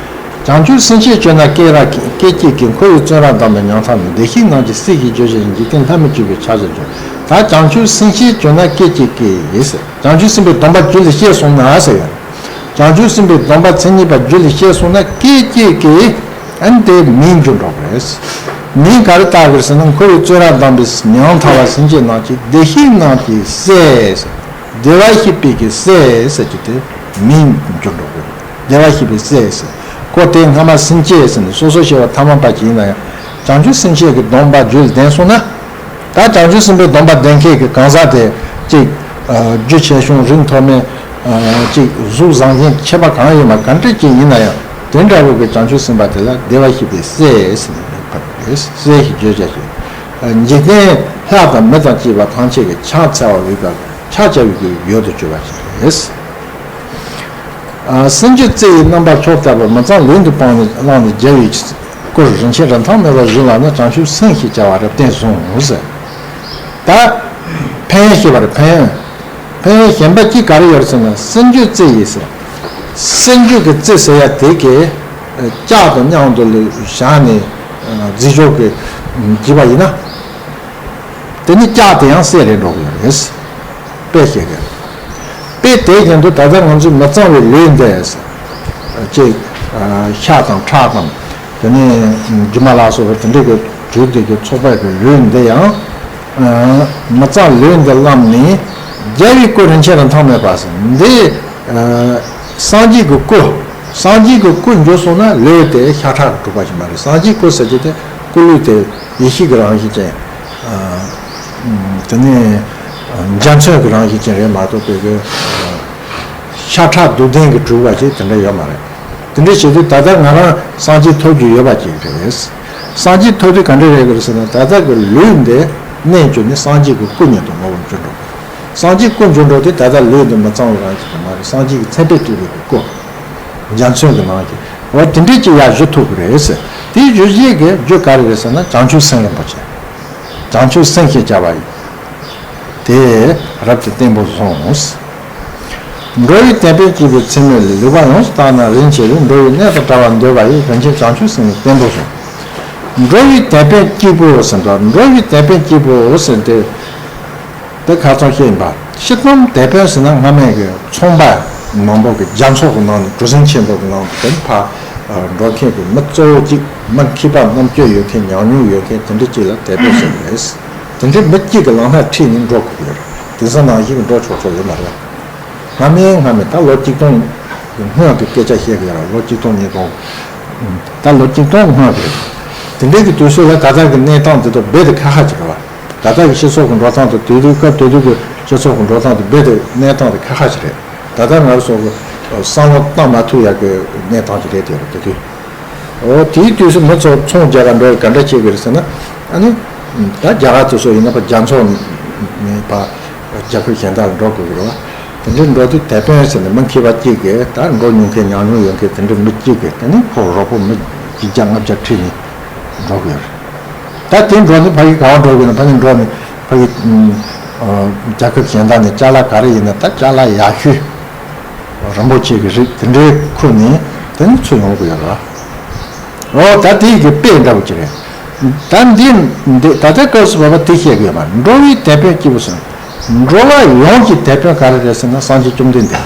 བྱང་ཆུབ་སེམས་ཤེས་སྤྱོད་ན་སྐད་ར་སྐད་ཅིག་གིས། འཁོར་བའི་བཙོན་རར་བསྡམས་པའི་ཉམ་ཐག་ནི། བདེ་གཤེགས་རྣམས་ཀྱི་སྲས་ཞེས་བརྗོད་བྱ་ཞིང་། འཇིག་རྟེན་ལྷ་མི་བསྐྱོད་པའི་ཕྱག་རྒྱར་འགྱུར། ད་བྱང་ཆུབ་སེམས་ཤེས་སྤྱོད་ན་སྐད་ཅིག་གིས་ཟེར། བྱང་ཆུབ་སེམས་དཔའི་སྡོམ་པ་རྒྱུད་ལ་སྐྱེས་སོང་ན་ཟེར་ཡང་། བྱང་ཆུབ་སེམས་དཔའི་སྡོམ་པ་མཚན་ཉིད་པ་རྒྱུད་ལ་སྐྱེས་སོང་ན་སྐད་ཅིག་གིས་ཨ་ནི་དེ་མིང་འགྱུར་འགྲོ་གི་རེད། མིང་ག་རེ་བཏགས་གི་རེད་ཟེར་ན། འཁོར་བའི་བཙོན་རར་བསྡམས་པའི་ཉམ་ཐག་པ་སེམས་ཅན་རྣམས་ཀྱི། བདེ་གཤེགས་རྣམས་ཀྱི་སྲས་ཟེར། བདེ་བར་གཤེགས་པའི་གི་སྲས་ཟེར་གྱི་དེ་མིང་འགྱུར་འགྲོ་གི་རེད། བདེ་བར་གཤེགས་པའི་སྲས་ཟེར། ཁོ་དེ་སྔ་མ་སེམས་ཅན་ཟེར་ནས་སོ་སོ་སྐྱེ་བོ་ཐ་མལ་པ་ཅིག་ཡིན་ན་ཡང་། བྱང་ཆུབ་སེམས་ཤེས་ཀྱི་སྡོམ་པ་རྒྱུད་ལྡན་སོང་ན། ད་བྱང་ཆུབ་སེམས་དཔའི་སྡོམ་པ་ལྡན་མཁན་གྱི་གང་ཟག་དེ་གཅིག་རྒྱུ་ཆེ་ཆུང་རིགས་མཐོ་དམན། གཅིག་གཟུགས་བཟང་ངན་ཁྱད་པར་གང་ཡིན་པ་ག་འདྲ་ཅིག་ཡིན་ན་ཡང་། དེ་འདྲ་བོ་གི་བྱང་ཆུབ་སེམས་དཔའ་དེ་ལ་བདེ་བར་གཤེགས་པའི་སྲས་ཟེར་ནས་ཕར་སྲས་ཞེས་བརྗོད་བྱ་ཞིང་། འཇིག་རྟེན་ལྷ་དང་མི་དང་བཅས་པ་ཐམས་ཅད་ཀྱི་ཕྱག་འཚལ་བ་འོས་པ་ཕྱག་བྱ་བའི་གི་ཡུལ་དུ་གྱུར་པ་ཞིག་རེད། སེམས་རྒྱུད་རྩེ་ཡི་རྣམ་པར་ཕྱོགས་བཏབ་པ། མི་གཙང་ལུས་འདི་སྤངས་ནས་བླངས་ནས་རྒྱལ་བའི་སྐུར་རིན་ཆེན་རིན་ཐང་མེད་པར་བཞེངས་པ་ནི་བྱང་ཆུབ་སེམས་ཞེས་བྱ་བ་རབ་བརྟན་ཟུང་ཟེར། ད་ཕན་ཡོན་བཤད་པ་རེད། ཕན་ཡོན། ཕན་ཡོན་གཞན་པ་གཅིག་ག་རེ་ཡོད་ཟེར་ན། སེམས་རྒྱུད་རྩེ་ཡིས་ཟེར། སེམས་རྒྱུད་ཀྱི་རྩེ་ཟེར་ཡ་དེ་གི་ལྕགས་དང་མཉམ་དུ་བཞག་ནས་རྫས་སྦྱོར་གྱི་བགྱིས་པ་ཡིན་ན། དེ་ནི་ལྕགས་དེ་ཡང་སྲས་རེད་འགྲོ་གི་རེད། དཔེ་བཤད་གི། དཔེ་དེ་བཞིན་དུ་ད་ལྟ་ང་ཚོའི་མི་གཙང་བའི་ལུས་འདི། ཅིག་ཤ་དང་ཁྲག་དང་། དེ་ནས་རྒྱུ་མ་ལ་སོགས་པ་དེ་འདྲ་གི་དྲོད་དེ་གི་ཚོགས་པའི་གི་ལུས་འདི་ཡང་། མི་གཙང་ལུས་འདི་བླངས་ནས། རྒྱལ་བའི་སྐུ་རིན་ཆེན་རིན་ཐང་མེད་པ་ཟེར། འདི་སངས་རྒྱས་ཀྱི་སྐུ། སངས་རྒྱས་ཀྱི་སྐུ་འགྱུར་སོང་ན་ལུས་དེ་ཤ་ཁྲག་གིས་གྲུབ་པ་ཞིག་མ་རེད། སངས་རྒྱས་སྐུ་ཟེར་གྱི་དེ་སྐུ་ལུས་དེ་ཡེ་ཤེས་ཀྱི་རང་བཞིན་ཅན། དེ་ནས་འཇའ་ཚོན་གྱི་རང་བཞིན་ཅན་རེད་མ་གཏོགས་པའི་གི་ཤ་ཁྲག་རྡུལ་ལྡན་གྱིས་གྲུབ་པ་ཅིག་དེ་འདྲ་ཡོད་མ་རེད། དེ་འདྲ་བྱེད་དུས་ད་ལྟ་ང་རང་སངས་རྒྱས་ཐོབ་རྒྱུ་ཡོད་པ་ཅིག་རེད། སངས་རྒྱས་ཐོབ་དུས་ག་འདྲ་རེད་གི་རེད་ཟེར་ན། ད་ལྟ་གི་ལུས་འདི་གནས་གྱུར་ནས་སངས་རྒྱས་ཀྱི་སྐུ་ཉིད་དུ་ངོ་བོར་འགྱུར་འགྲོ། སངས་རྒྱས་སྐུ་འགྱུར་འགྲོ་དུས་ད་ལྟ་ལུས་འདི་མི་གཙང་བའི་རང་བཞིན་དུ་མ་རེད། སངས་རྒྱས་ཀྱི་མཚན་དཔེས་སྤྲས་པའི་སྐུ། འཇའ་ཚོན་གྱི་ནང་གི། འོ་དེ་འདྲས་ཅིག་ཡར་བཞུགས་ཐུབ་ཀྱི་རེད་ཟེར། དེའི་བཞུགས་བྱེད་ཀྱི་རྒྱུ་ག་རེ་རེད་ཟེར་ན། བྱང་ཆུབ་སེམས་རིན་པོ་ཆེ། བྱང་ཆུབ་སེམས་ཞེས་བྱ་བ་ཡིན། དེ་རབ་ཏུ་བརྟན་པོ་བཟུང་། འགྲོ་བའི་དེད་དཔོན་སྐྱེས་བུའི་ཚེ་སྨད་ལས། ལེགས་པར་ཡོངས་སུ་བརྟགས་ན་རིན་ཆེ་བས། འགྲོ་བའི་གནས་དང་བྲལ་བར་འདོད་པ་ཡིས། རིན་ཆེན་བྱང་ཆུབ་སེམས་ནི་བརྟན་པོ་བཟུང་། འགྲོ་བའི་དེད་དཔོན་སྐྱེས་བུ་ཟེར་འགྲོ། འགྲོ་བའི་དེད་དཔོན་སྐྱེས་བུ་ཟེར་དེ། དེ་ཁ་ཚང་བཤད་ཡིན་པ། སྤྱིར་བཏང་དེད་དཔོན་ཟེར་ན་སྔ་མའི་གི་ཚོང་པ་མང་པོ་གི་རྒྱ་མཚོ་གི་ནང་ནས་གྲུ་གཟིངས་ཆེན་པོ་གི་ནང་དུ་དེ་ཕར་འགྲོ་མཁན་གྱི་མི་གཙོ་བོ་གཅིག་མི་མཁས་པ་རྣམ་དཔྱོད་ཡོད་མཁན་ཉམས་མྱོང་ཡོད་མཁན་དེ་འདྲ་གཅིག་ལ་དེད་དཔོན་ཟེར་གི་རེད། དེ་འདྲའི་མི་གཅིག་གི་ལམ་སྣ་ཁྲིད་ནས་འགྲོ་དགོས་ཀྱི་ཡོད་རེད། དེང་སང་ནང་བཞིན་གྱི་འགྲོ་ཆོག་ཆོག་ཡོད་མ་རེད། སྔ་མའི་སྔ་མའི་ད་ལོ་གཅིག་སྟོང་གི་སྔོན་གྱི་སྐད་ཆ་བཤད་ཀྱི་ཡོད་ར། ལོ་གཅིག་སྟོང་ཉིས་སྟོང་། ད་ལོ་གཅིག་སྟོང་གི་སྔོན་གྱི་རེད། དེ་འདྲའི་གི་དུས་ཚོད་ལ་ད་ལྟ་གི་གནས་སྟངས་དེ་དག་རྦད་དེ་ཁ་ཁ་ཅིག་རེད་བ། ད་ལྟ་གི་སྤྱི་ཚོགས་ཀྱི་འགྲོ་སྟངས་དང་དེ་དུས་སྐབས་དེ་དུས་ཀྱི་སྤྱི་ཚོགས་ཀྱི་འགྲོ་སྟངས་དེ་རྦད་དེ་གནས་སྟངས་དེ་ཁ་ཁ་ཅིག་རེད། ད་ལྟ་ང་ཚོ་གི་བསམ་བློ་བཏང་མ་ཐུབ་ཡག་གི་གནས་སྟངས་ཅིག་རེད་དེ་རེད་དེ་དུས། འོ་དེའི་དུས་སུ་མི་ཚོ་ཚོང་རྒྱག་ག་འགྲོ་བའི་ག་འདྲ་བྱེད་དགོས་རེད་ཟེར་ན། ཨ་ནི། ད་རྒྱ་གར་དེ་ཚོ་ཡིན་ན་ཕར་རྒྱ་མཚོ་ནས་ཕར་རྒྱལ་ཁབ་གཞན་དག་ལ་འགྲོ་དགོས་ཀྱི་རེད་བ། དེ་འདྲའི་འགྲོ་དུས་དེད་དཔོན་ཟེར་ནས་མི་མཁས་པ་གཅིག་གིས་ད་འགྲོ་མྱོང་མཁན་ཉམས་མྱོང་ཡོད་མཁན་དེ་འདྲའི་མི་གཅིག་གིས་དེ་ནི་ཁོ་རོགས་པོ་མི་བཞི་བརྒྱ་ལྔ་བརྒྱ་ཁྲིད་ནས་འགྲོ་དགོས་རེད། ད་དེ་འགྲོ་ནས་ཕ་གི་ག་བ་འགྲོ་དགོས་ན་ཕ་གི་འགྲོ་ནས་ཕ་གི་རྒྱལ་ཁབ་གཞན་དག་ནས་ཅ་ལག་ག་རེ་ཡིན་ན་ད་ཅ་ལག་ཡག་ཤོས། རིན་པོ་ཆེ་གི་རིགས་དེ་འདྲའི་ཁུར་ནས་དེ་ནི་ཚུར་ཡོང་གི་ཡོད་རེད། འོ་ད་དེ་གི་དཔེ་འདྲ་བོ་ཅིག་རེད། ད་འདི་འདི་ད་ལྟའི་སྐབས་སུ་བབ་པ་དེ་བཤད་གི་ཡོད་མ་རེད། འགྲོ་བའི་དེད་དཔོན་སྐྱེས་བུ་ཟེར། འགྲོ་བ་ཡོངས་ཀྱི་དེད་དཔོན་ག་རེ་རེད་ཟེར་ན་སངས་རྒྱས་བཅོམ་ལྡན་འདས།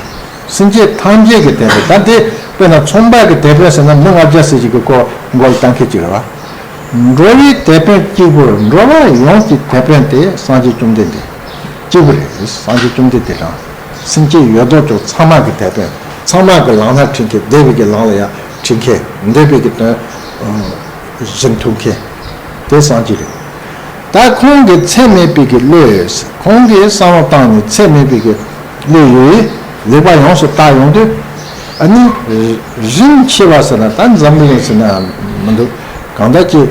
སེམས་ཅན་ཐམས་ཅད་ཀྱི་དེད་དཔོན་ད་འདི་དཔེར་ན་ཚོང་པ་གི་དེད་དཔོན་ཟེར་ན་མི་ལྔ་བརྒྱ་ཟེར་ཅིག་གི་སྐོར་མགོ་ལ་བཏང་མཁན་ཅིག་རེད་བ། འགྲོ་བའི་དེད་དཔོན་གཅིག་པུར་འགྲོ་བ་ཡོངས་ཀྱི་དེད་དཔོན་དེ་སངས་རྒྱས་བཅོམ་ལྡན་འདས་གཅིག་པུ་རེད། སངས་རྒྱས་བཅོམ་ལྡན་འདས་རང་སེམས་ཅན་ཡོད་དོ་ཅོག་ཚང་མ་གི་དེད་དཔོན། ཚང་མ་གི་ལམ་སྣ་ཁྲིད་མཁན། བདེ་བའི་གི་ལམ་ལ་ཡང་ཁྲིད་མཁན། འདོད་པའི་གི་དོན་བཞིན་ཐུབ་མཁན་དེ་སངས་རྒྱས་རེད། ད་ཁོང་གི་ཚད་མེད་པའི་གི་བློས་ཁོང་གིས་བསམ་བློ་བཏང་ནས་ཚད་མེད་པའི་གི་བློ་ཡོད། ལེགས་པ་ཡོངས་སུ་བརྟགས་ཡོང་དུས། ཨ་ནི། རིན་ཆེ་བ་ཟེར་ན་ད་འཛམ་བུ་གླིང་ཟེར་ན་མི་འདུག་གང་ལྟར་གྱི་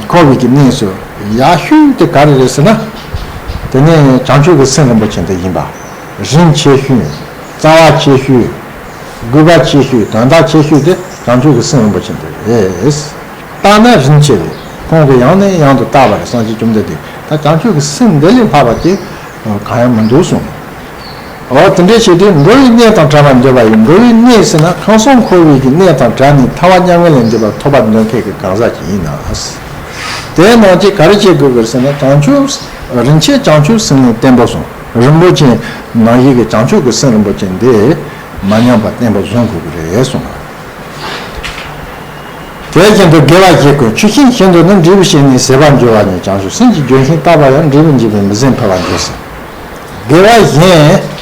འཁོར་བའི་གི་གནས་སུ་ཡག་ཤོས་དེ་ག་རེ་རེད་ཟེར་ན། དེ་ནི་བྱང་ཆུབ་ཀྱི་སེམས་རིན་པོ་ཆེ་འདི་ཡིན་པ། རིན་ཆེ་ཤོས། རྩ་བ་ཆེ་ཤོས། དགོས་པ་ཆེ་ཤོས། དོན་དག་ཆེ་ཤོས་དེ་བྱང་ཆུབ་ཀྱི་སེམས་རིན་པོ་ཆེ་འདི་རེད། བརྟགས་ན་རིན་ཆེ་བས་ཁོང་གིས་ཡང་ནས་ཡང་དུ་བརྟགས་པ་རེད། སངས་རྒྱས་བཅོམ་ལྡན་འདས་ད་བྱང་ཆུབ་ཀྱི་སེམས་འདི་ལས་ལྷག་པ་ཅིག་གང་ཡང་མི་འདུག་གསུངས། འོ་དེ་འདྲའི་ཆེད་དུ་འགྲོ་བའི་གནས་དང་བྲལ་བར་འདོད་པ་ཡིན། འགྲོ་བའི་གནས་ཟེར་ན་ཁམས་གསུམ་འཁོར་བའི་གི་གནས་དང་བྲལ་ནས་ཐར་པ་མྱ་ངན་ལས་འདས་པ་ཐོབ་པར་འདོད་མཁན་གྱི་གང་ཟག་ཅིག་ཡིན་ན། དེའི་ནང་གི་ག་རེ་བྱེད་དགོས་ཀྱི་ཟེར་ན་བྱང་ཆུབ་རིན་ཆེན་བྱང་ཆུབ་སེམས་ནི་བརྟན་པོ་གསུངས། རིན་པོ་ཆེ་ནང་བཞིན་གྱི་བྱང་ཆུབ་ཀྱི་སེམས་རིན་པོ་ཆེ་འདི་མ་ཉམས་པར་བརྟན་པོ་བཟུང་དགོས་ཀྱི་རེད་གསུངས། དེ་བཞིན་དུ་དགེ་བ་བཞི་ཀུན། ཆུ་ཤིང་བཞིན་དུ་ནི། འབྲས་བུ་བཞི་ནི་ཟད་པར་འགྱུར་བ་ཉིད། བྱང་ཆུབ་སེམས་ཀྱི་ལྗོན་ཤིང་བཏབ་པ་ཡང་། འབྲས་བུ་འབྱིན་པའི་མི་ཟད་འཕེལ་བར་འགྱུར་ཟེར། དགེ་བ་གཞན།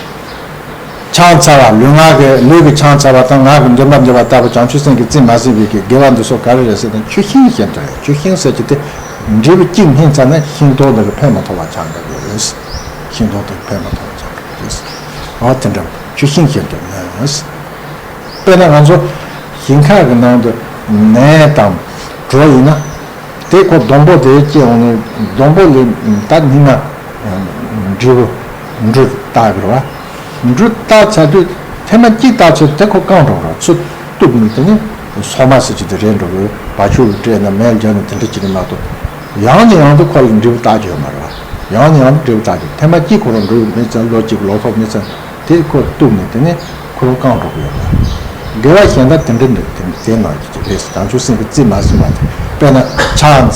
ཕྱག་འཚལ་བ། ལུས་ངག་གི་ལུས་ཀྱི་ཕྱག་འཚལ་བ་དང་ངག་གི་འདོན་པ་འདོན་པ་ལྟ་བུ་བྱང་ཆུབ་སེམས་ཀྱིས་རྩིས་མ་ཟིན་པའི་གི་དགེ་བ་འདི་ཚོ་ག་རེ་རེད་ཟེར་ན་ཆུ་ཤིང་བཞིན་དུ་རེད། ཆུ་ཤིང་ཟེར་གྱི་དེ་འབྲས་བུ་གཅིག་སྨིན་ཚར་ན་ཤིང་སྡོང་དེ་གི་ཕན་མ་ཐོགས་པ་ཆགས་འགྲོ་གི་རེད། ཤིང་སྡོང་དེ་གི་ཕན་མ་ཐོགས་པ་ཆགས་འགྲོ་གི་རེད། འོ་དེ་འདྲ་ཆུ་ཤིང་བཞིན་དུ་ནི། དཔེར་ན་ང་ཚོ་ཞིང་ཁ་གི་ནང་དུ་ནས་དང་གྲོ་ཡིན་ན། དེ་ཁོ་སྡོང་པོ་དེ་སྐྱེ་འོང་ནས་སྡོང་པོ་ལས་ད་ནི་ན་འབྲས་བུ་འབྲུ་བཏགས་ཀྱི་རེད་བ། འབྲུ་བཏགས་ཚར་དུས་ཐེངས་མ་གཅིག་བཏགས་ཚར་དུས་དེ་ཁོ་སྐམ་འགྲོ་གི་རེད། ཚུར་གཏུབ་ནས་དེ་ནི་སོ་མ་ཟེར་གྱི་དེ་རེད་འགྲོ་གི། བ་ཕྱུགས་ལ་སྤྲད་ན་མེ་ལ་སྦྱར་ནས་དེ་འདྲ་བྱེད་ཀྱི་མ་གཏོགས། ཡང་ནས་ཡང་དུ་ཁོ་ལ་འབྲས་བུ་བཏགས་ཀྱི་ཡོད་མ་རེད་བ། ཡང་ནས་ཡང་དུ་འབྲས་བུ་བཏགས་ཀྱི་ཐེངས་མ་གཅིག་ཁོ་རང་འབྲས་བུ་སྨིན་ཚར། ལོ་གཅིག་ལོ་ཐོག་སྨིན་ཚར། དེ་ཁོ་གཏུབ་ནས་དེ་ནས་ཁོ་རང་སྐམ་འགྲོ་གི་ཡོད་རེད། དགེ་བ་གཞན་དག་དེ་འདྲ་འདུག་དེ་དེ་ནང་གི་རེད། བྱང་ཆུབ་སེམས་ཀྱིས་རྩིས་མ་ཟིན་པ་དེ། དཔེར་ན་ཕྱག་འཚལ།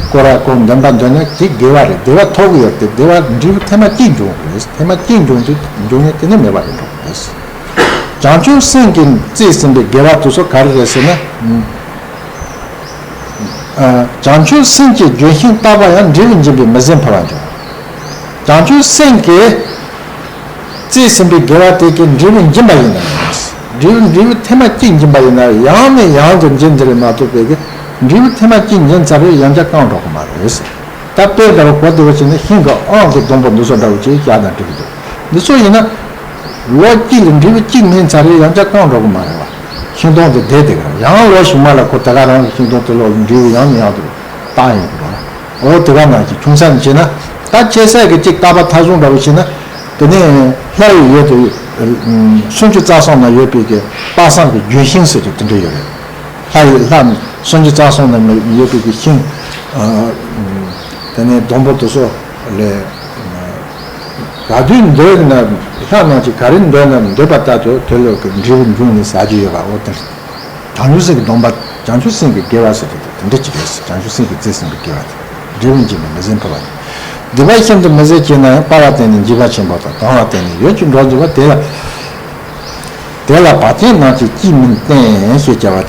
སྐོར་ར་སྐོར། འདོན་པ་འདོན་ན་དེ་དགེ་བ་རེད། དགེ་བ་ཐོབ་ཀྱི་ཡོད་དེ། དགེ་བ་འབྲས་བུ་ཐེངས་མ་གཅིག་འབྱུང་གི་རེད། ཐེངས་མ་གཅིག་འབྱུང་དུས་འབྱུང་ནས་དེ་ནས་མེད་པ་རེད་འགྲོ་གི་རེད། བྱང་ཆུབ་སེམས་ཀྱིས་རྩིས་ཟིན་པའི་དགེ་བ་དེ་ཚོ་ག་རེ་རེད་ཟེར་ན། ཨ། བྱང་ཆུབ་སེམས་ཀྱི་ལྗོན་ཤིང་བཏབ་པ་ཡང་། འབྲས་བུ་འབྱིན་པའི་མི་ཟད་འཕེལ་བར་འགྱུར། བྱང་ཆུབ་སེམས་ཀྱིས་རྩིས་ཟིན་པའི་དགེ་བ་དེ་གི་འབྲས་བུ་འབྱིན་པ་ཡིན་ན། འབྲས་བུ་འབྲས་བུ་ཐེངས་མ་གཅིག་འབྱིན་པ་ཡིན་ན་ཡང་ནས་ཡང་དུ་འབྱིན་དེ་རེད་མ་གཏོགས་པའི་གི་འབྲས་བུ་ཐེངས་མ་གཅིག་འབྱིན་ཚར་བས་ཡང་བསྐྱར་སྐམ་འགྲོ་གི་མ་རེད། ད་དཔེ་ལྟར་གོ་བདེ་བ་བྱས་ན་ཤིང་གི་ཨང་གི་སྡོང་པོ་འདི་ཚོ་འདྲ་བོ་ཅིག་བཞག་ན་འགྲིག་གི་འདུག་འདི་ཚོ་ཡིན་ན། ལོ་གཅིག་ལ་འབྲས་བུ་གཅིག་སྨིན་ཚར་རེ་ཡང་བསྐྱར་སྐམ་འགྲོ་གི་མ་རེད་བ། ཤིང་སྡོང་དེ་བསྡད་དེ་ག་ཡང་ལོ་གཞུག་མ་ལ་ཁོ་དེ་ག་རང་གི་ཤིང་སྡོང་དེ་ལོ་འབྲས་བུ་ཡང་ནས་ཡང་དུ་བཏགས་ཡོང་གི་རེད་བ། འོ་དེ་ག་ནང་བཞིན་ཆུང་ས་ནས་བྱས་ན་ད་ཆེ་ས་གི་གཅིག་བཏགས་པ་མཐའ་བཟུང་འདྲ་བོ་བྱས་ན། དེ་ནས་ལྷ་ཡི་ཡུལ་དུ་སུམ་ཅུ་རྩ་གསུམ་ན་ཡོད་པའི་གི་དཔག་བསམ་གྱི་ལྗོན་ཤིང་ཟེར་གྱི་དེ་འདྲ་ཡོད་རེད། ལྷ་ཡི་ལྷ་སུམ་ཅུ་རྩ་གསུམ་ན་ཡོད་པའི་གི་ཤིང་། དེ་ནས་སྡོང་པོ་དེ་ཚོ་ལས། ག་དུས་འདོད་ན་ལྷ་རྣམས་ཀྱིས་ག་རེ་འདོད་ན་འདོད་པ་ལྟར་དུ་དེ་ལ་གི་འབྲས་བུ་འབྱུང་ནས་ཟ་རྒྱུ་ཡོད་པ། འོ་དེ་བྱང་ཆུབ་སེམས་ཀྱི་སྡོམ་པ། བྱང་ཆུབ་སེམས་ཀྱི་དགེ་བ་ཟེར་དེ་དེ་འདྲ་ཅིག་རེད། བྱང་ཆུབ་སེམས་ཀྱི་རྩིས་ཟིན་པའི་དགེ་བ་དེ་འབྲས་བུ་འབྱིན་པའི་མི་ཟད་འཕེལ་བ་དེ། སྡིག་པ་ཤིན་ཏུ་མི་བཟད་བྱས་ན་ཡང་། སྤང་བ་བསྟེན་ནས་འཇིགས་པ་ཆེན་པོ་དང་། སྡང་བ་བསྟེན་ནས་ཡིད་ཀྱིས་འགྲོ་འཇིགས་པ། དེ་ལ་དེ་ལ་བག་ཅན་རྣམས་ཀྱིས་ཅིས་མི་བསྟེན་ཞེས་བྱ་བ་